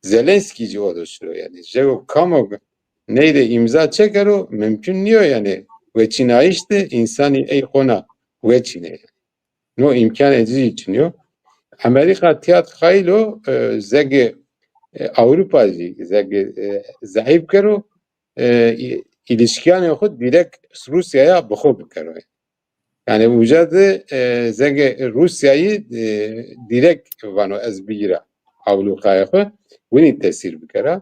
Zelenskî jî o do şiro yanî. Jewo kamo ki ney de îmza çekero, mumkun nîyo yanî weçînayîş de însanî ey qona weçînê. No îmkanê ci zî çinî yo. Amerîka tîya de qayîl o, e, zeke, e, Ewropa zî zeke, e, zeîf kero, e, î-, îlişkîyanê xwu dîrek Rûsyaya bi xwu bikero. Yanî uca de, e, zeke Rûsyayî, e, dîrek vano ez bigîra ablûqayê xwu, winî tesîr bikera.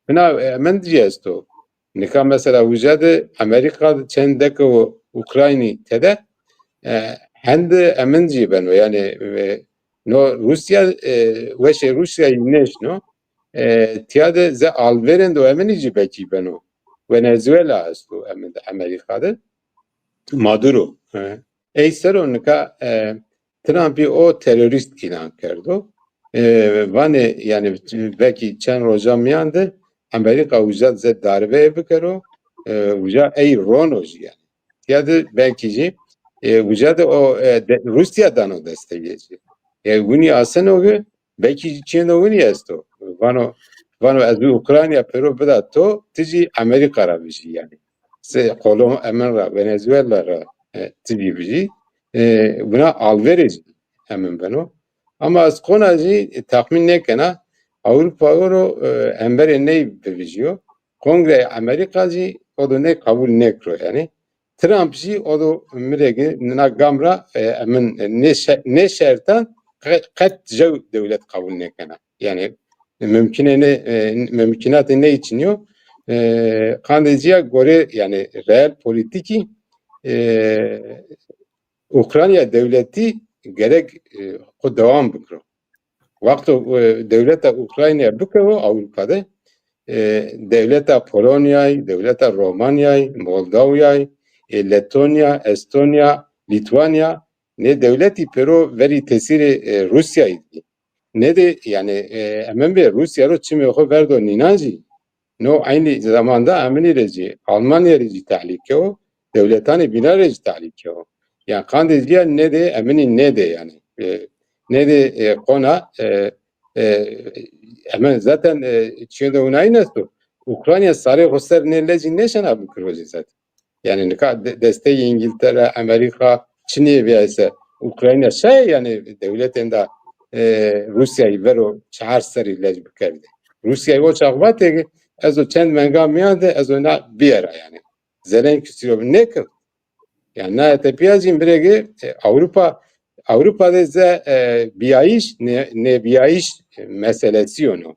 Fina, e, emin jî esto. Nika mesela uca de Amerîka de çend deke û Ukraynî tede, e, hende emin jî beno. Yanî, e, no Rûsya, e, weşê Rûsyayî nêşno. E, tîya de ze alverên de eminî jî belkî beno. Venezuela esto emin de Amerîka de. Maduro. E, ey ser o nika, e, Trumpî o terorîst îlan kerdo. E, vanê yanî belkî çend roja mîyan de Amerîka uca de ze darbeyê bikero, e, uca ey rono jî yanî. Ya de belkî jî, e, uca de o, e, de, Rûsya dano destegê ci. E, winî aseno ki belkî jî çîyeno winî esto. Vano, vano ez bi Ukrayna pêro bida to, ti jî Amerîka ra bijî yanî. se Kolom-, emin ra, Venezuela ra, e, ti jî bijî, e, bina alverê jî emin beno. Ama ez qona jî, e, texmîn nêkena Ewropa ro, e, hemberê ney bivijîyo. Kongreyê Amerîka jî o do ney qebul nêkiro yanî. Trump jî o do mi rê gi nina gam ra, e, emin, e, nê şe-, nê şertan qe-, qet jew dewlet qebul nêkena. Yanî mumkine ne, e, mumkinatê ney çinî yo. E, qandê ci ya gore yanî reel polîtîkî, e, Ukrayna dewletî gerek, e, xwu dewam bikiro. Wexto, e, dewleta Ukrayna bikewo Ewropa de, e, dewleta Polonyay, dewleta Romanyay, Moldawayay, e, Letonya, Estonya, Lîtwanya, nê dewletî pêro verî tesîrê, e, Rûsyayî dî. Nê de, yanî, e, emin bê Rûsya ro çimê xo verdo nînan jî, no eynî zemanda eminî rê jî, Almanya rê jî tehlîke o, dewletanê bînan rê jî tehlîke o. Yanî qandê ci ya nê de eminî nê de yanî. E, nê de, e, qona, e, e, emin zaten, e, çîyo de winayîn esto. Ukrayna sarê xo ser nê lecî nêşena bikiro jî zaten. Yanî nika de-, desteyê Îngîltere, Amerîka çinê bîyayse, Ukrayna şaye yanî dewletên de, e, Rûsyayî vero çar serrî lec bikerdê. Rûsyayî o çax vatê ki ez o çend menga mîyan de ez o na bîyera yanî. Zelensky siro nêkewt. Yanî na tepîya jî mi rê gi, e, Ewropa, Ewropa de ze, e, bîyayîş, nê-, nêbîyayîş meselesî yo no.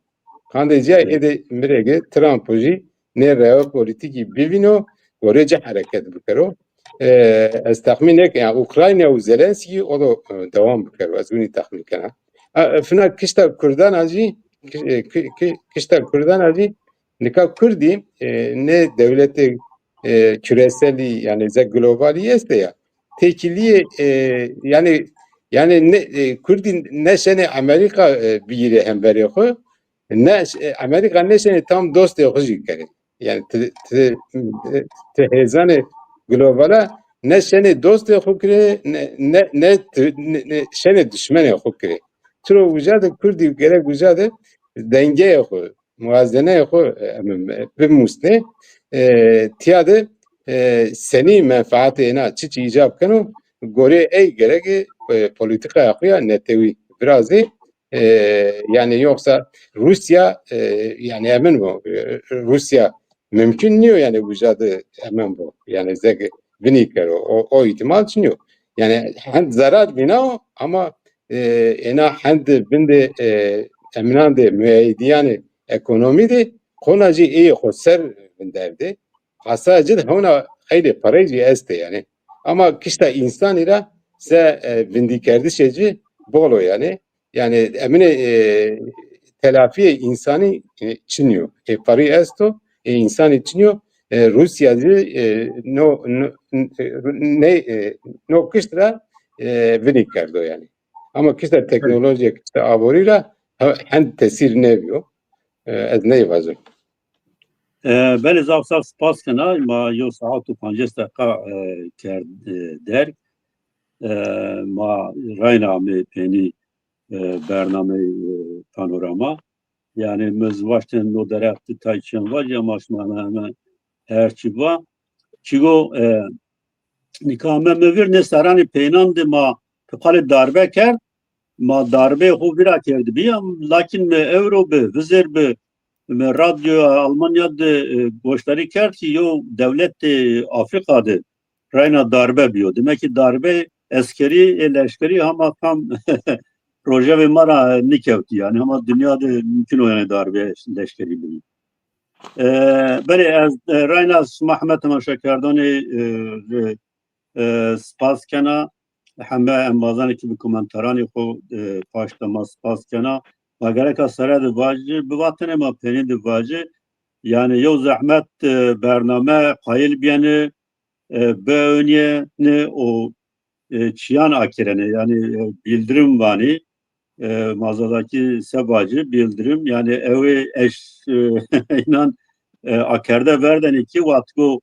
Qandê ci ya ê de mi rê gi Trump jî nê rewe polîtîkî bivîno, gorê ci hereket bikero. E, ez texmîn nêke, yanî Ukrayna û Zelensky o do, e, dewam bikero. Ez winî texmîn kena. E, e, fina kişta Kurdan a jî, ki-, e, ki-, ki-, kişta Kurdan a jî nika Kurdî, e, nê dewletê, e, küreselî, yanî ze globalî estê ya. Têkilîyê, e, yanî, yanî ne, e, Kurdî neşenê Amerîka, e, bigîrê hemberê xo, ne, e, Amerîka neşenê tam dostê xo jî kerê. Yanî ti, ti, ti hêzanê globala ne şenê dostê xo kirê, ne, ne, ne, ti, ne, ne şenê dişmenê xo kirê. Tiro uca de Kurdî gerek uca de dengeyê xo, muwazeneyê xo, e, em, e, bimusnê. E, tiya de, e, senî menfaatê êna çiçî îcab keno, gorê ey gerek, e, polîtîkaya xo ya netewî virazê. E, yanî yoksa Rûsya, e, yanî emin bo, e, Rûsya mumkun nîyo yanî uca de emin bo. Yanî zeg vinî kero. O, o îhtîmal çinî yo. Yanî hend zerar vînao ama, e, êna hend vindê, e, eminan de mueyidîyanê ekonomî de qona jî êyê xo ser vinderdê. Asaya ci de hewna xeylê perey jî estê yanî. Ama kişta însanî ra se, e, vindîkerdişê ci bol o yanî. Yanî eminê, e, telafîyê însanî, e, çinî yo. Ê perî esto, ê însanî çinî yo. E, Rûsya zî, e, no, no, n-, e, ney, e, no kişt ra, e, vinî kerdo yanî. Ama kişta teknolojîye, kişta aborî ra he-, hend tesîr nêbîyo. E, ez ney vajim. E, belê zaf zaf spas kena. Ma yew saet û pancês deqa, e, kerd, e, derg. E, ma rayna amê peynî, e, bernameyê, e, Panorama. Yanî mi zî waştên no derheq di tay çîyan vajî ama şima heme, heme her çî va. Çigo, e, nika heme mi vîr nê serranê peynan de ma ti qalê darbe kerd. Ma darbeyê xo vîra kerdibî, am, lakin mi ewro bi, vizêr bi, mi radyoya Almanya de, e, goşdarî kerd ki yew dewletê Afrîka de reyna darbe bîyo. Demek ki darbe eskerî, ê leşkerî hema tam rojevê ma ra nîkewtî. Yanî hema dinya de mumkin o yanî darbe leşkerî bîyo. E, belê ez, e, reyna sima heme temaşekerdanê, e, rê, e, spas kena. Heme embazanê ki bi komentaranê xo, e, paşta ma spas kena. Ma gereka sere de vajî, bivatene ma peynî de vajî. Yanî yew zehmet, e, bername qayîl bîyene, e, biewnîyene û, e, çîyan akerene, yanî, e, bildirim vanî, e, ma Zazakî se vajî, bildirim, yanî ewê eş, e, înan, e, akerde verdenê ki wextgo,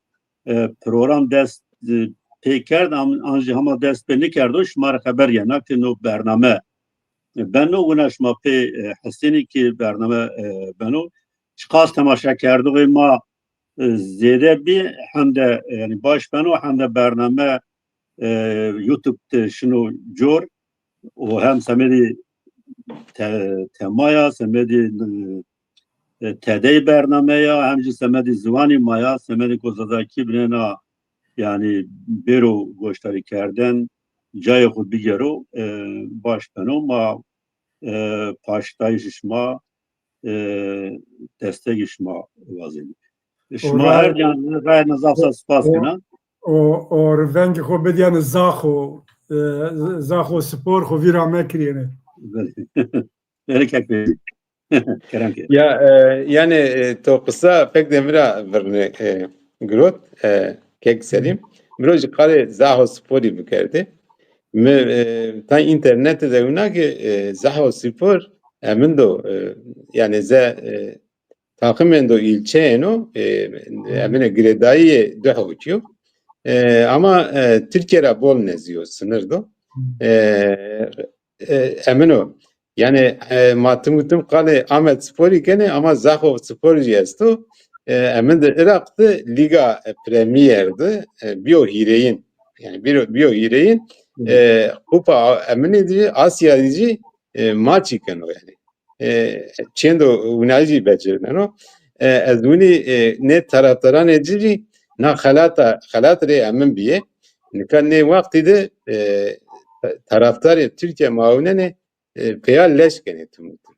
e, program dest, e, pê kerd, am-, an jî hema dest pê nêkerdo, şima rê xeber yena ki no bername, e, beno, wina şima pê, e, hesênî ki bername, e, beno. Çiqas temaşekerdoxê ma e, zêde bî, hem de, e, yanî baş beno, hem de bername, e, YouTube de şino cor û hem semedî te-, temaya, semedî, e, tedey bername ya, hem jî semedî ziwanî ma ya, semedî ku Zazakî binêna, yanî bêro goşdarî kerden, cayê xo bigero, e, baş beno. Ma, e, paştdayîşê şima, e, destegê şima wazenî. Şima her can rayna zaf zaf spas kena. O, o vengê xo bidîyane Zaxo, e, Zaxo Spor xo vîra mekirîyêne. Belê. Belê kek bê. Kerem ke. Ya, e, yanî, e, to qisa pek de mi ra virne, e, girot, e, kek Selîm. Mi ro jî qalê Zaxo Sporî bikerdî. Mi, e, tay înternete de wina ke, e, Zaxo Spor, emindo, e, yanî ze, e, taqimêndo îlçeyêno, e, emine girêdayîyê Duhokî yo. E, ama, e, Tirkîye ra bol nezdî yo, sinir do. E, e, emino. Yanî, e, ma tim û tim qalê Amed Sporî kenê, ama Zaxo Spor jî esto. E, emin de Iraq de Lîga, e, Premier de, e, bîyo hîrêyin. Yanî bîyo, bîyo hîrêyin, e, Kupa Eminî de jî, Asya de jî, e, maçî keno yanî. E, çêndo winayî jî becerîneno. E, ez winî, e, nê tarafdaranê ci jî na xelata, xelat rê emin bîyê. Nika nê wextî de, e, tarafdarê Tirkîye ma ewnenê, e, pêya leş kenê tim û tim.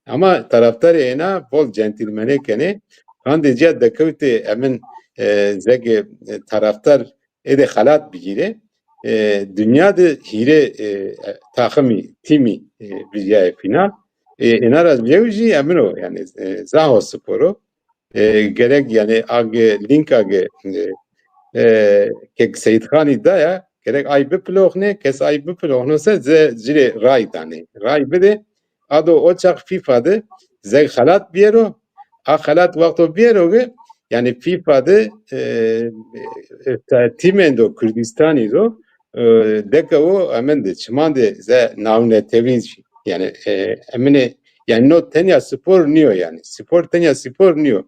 Ama tarafdarê êna bol centîlmenê kenê. Qandê cîya dekewtê emin, e, zegê, e, tarafdar êdê xelat bigîrê. E, dinya de hîrê, e, taximî, tîmî, e, vijyayê fînal. E, êna ra yew jî emin o, yanî, e, Zaxo Spor o. E, gerek, yanî, age, lînk age, e, e, kek Seyîdxanî daya, gerek ay bipiloxnê, kes ay bipiloxno se ze ci rê ray danê. Ray bidê, a do o çax FIFA de zeg xelat bîyero, a xelat wexto bîyero ke, yanî FIFA de, e, e, tîmêndo Kurdîstanî do, e, dekewo emin de, çiman de ze nawne tewîn jî. Yanî, e, emine, yanî no tenya spor nîyo yanî. Spor tenya spor nîyo.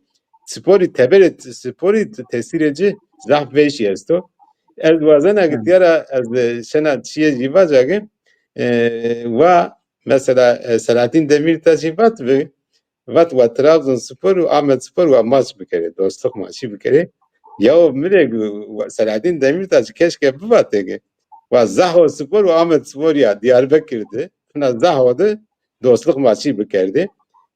Sporî teberê t-, sporî t-, tesîrê ci zaf vêşî esto. Ez wazena ke dîyara ez, e, şena çîyê jî vaca ke, e, wa mesela, e, Selahattin Demirtaş jî vat ve, vat wa Trabzonspor û Ahmetspor wa maç bikerê, dostluk maçî bikerê. Yaw mi rê, wa Selahattin Demirtaş keşke bivatê ke wa Zaxospor û Ahmetspor ya Diyarbekir de, hina Zaxo de dostluk maçî bikerdê.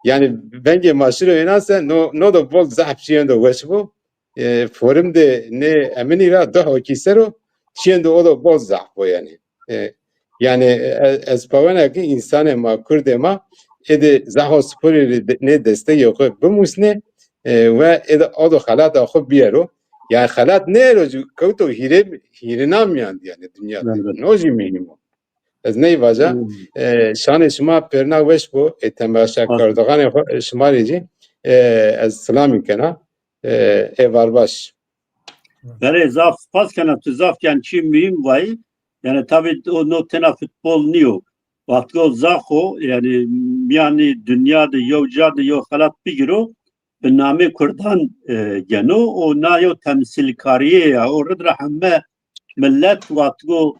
Yanî vengê ma şiro êna se, no, no do bol zaf çîyêndo weş bo. E, forum de nê eminî ra Duhokî ser o, çîyêndo o do bol zaf bo yanî. E, yanî, e, ez pawena ke însanê ma, kurdê ma, êdî Zaxosporî rê de-, nê destegê xo bimusnê, e, ve êdî o do xelata xo bîyero. Yanî xelat nêero ci kewto hîrê, hîrêna mîyan de yanî dinya de. Evet. No jî muhîm o. Ez ney vaca, e, şanê şima pêrna weş bo, e, temaşekerdoxanê xo, e, şima rê jî, e, ez silamî kena, e, êvar baş. Belê, zaf spas kena, tu zaf yanî çî muhîm vayî. Yanî tabî o no tena futbol nîyo. Wextgo Zaxo, yanî mîyanî dinya de yew ca de yew xelat bigiro, bi namê kurdan, e, geno û na yew temsîlkarîye ya. O rid ra heme milet wextgo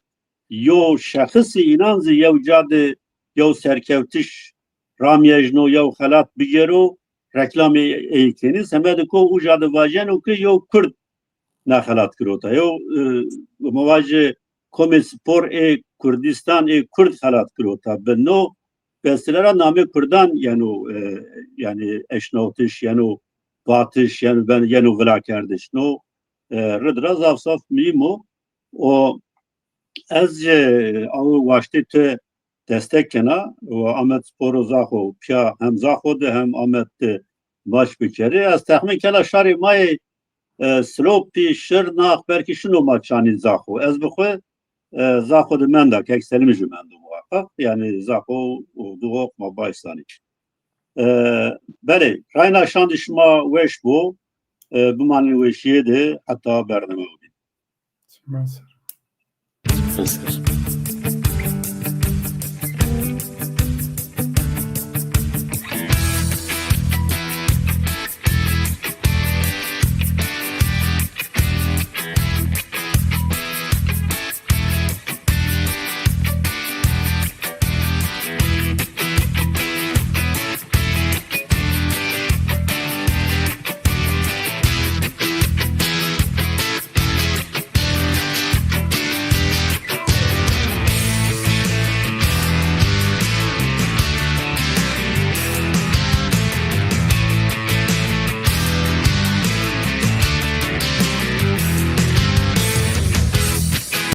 yew şexisî înan zî yew ca de yew serkewtiş ramyejno, yew xelat bigero, reklamê ey kenî. Semedê ko uca de vajeno ke yew kurd na xelat girota. Yew, e, ma vajê komê spor ê Kurdîstan ê kurd xelat girota. Bi no wesîle ra namê kurdan yeno, e, yanî eşnawtiş, yeno vatiş, yeno ben-, yeno vilakerdiş. No, e, rid ra zaf zaf muhîm o. O ez jî, e, aw waştê tu destek kena û Amed Spor û Zaxo, pîya hem Zaxo de hem Amed de maç bikerê. Ez texmîn kena şarê ma yê, e, Silopî, Şirnax, belkî şino maçanî Zaxo. Ez bi xwe, e, Zaxo de menda, kek Selîm jî mendo muhaqqaq. Yanî Zaxo û Duhok ma baş zanî. E, belê, rayna şandî şima weş bo. E, bimanên weşîye de heta bername bîn. Sima ser. Sima ser.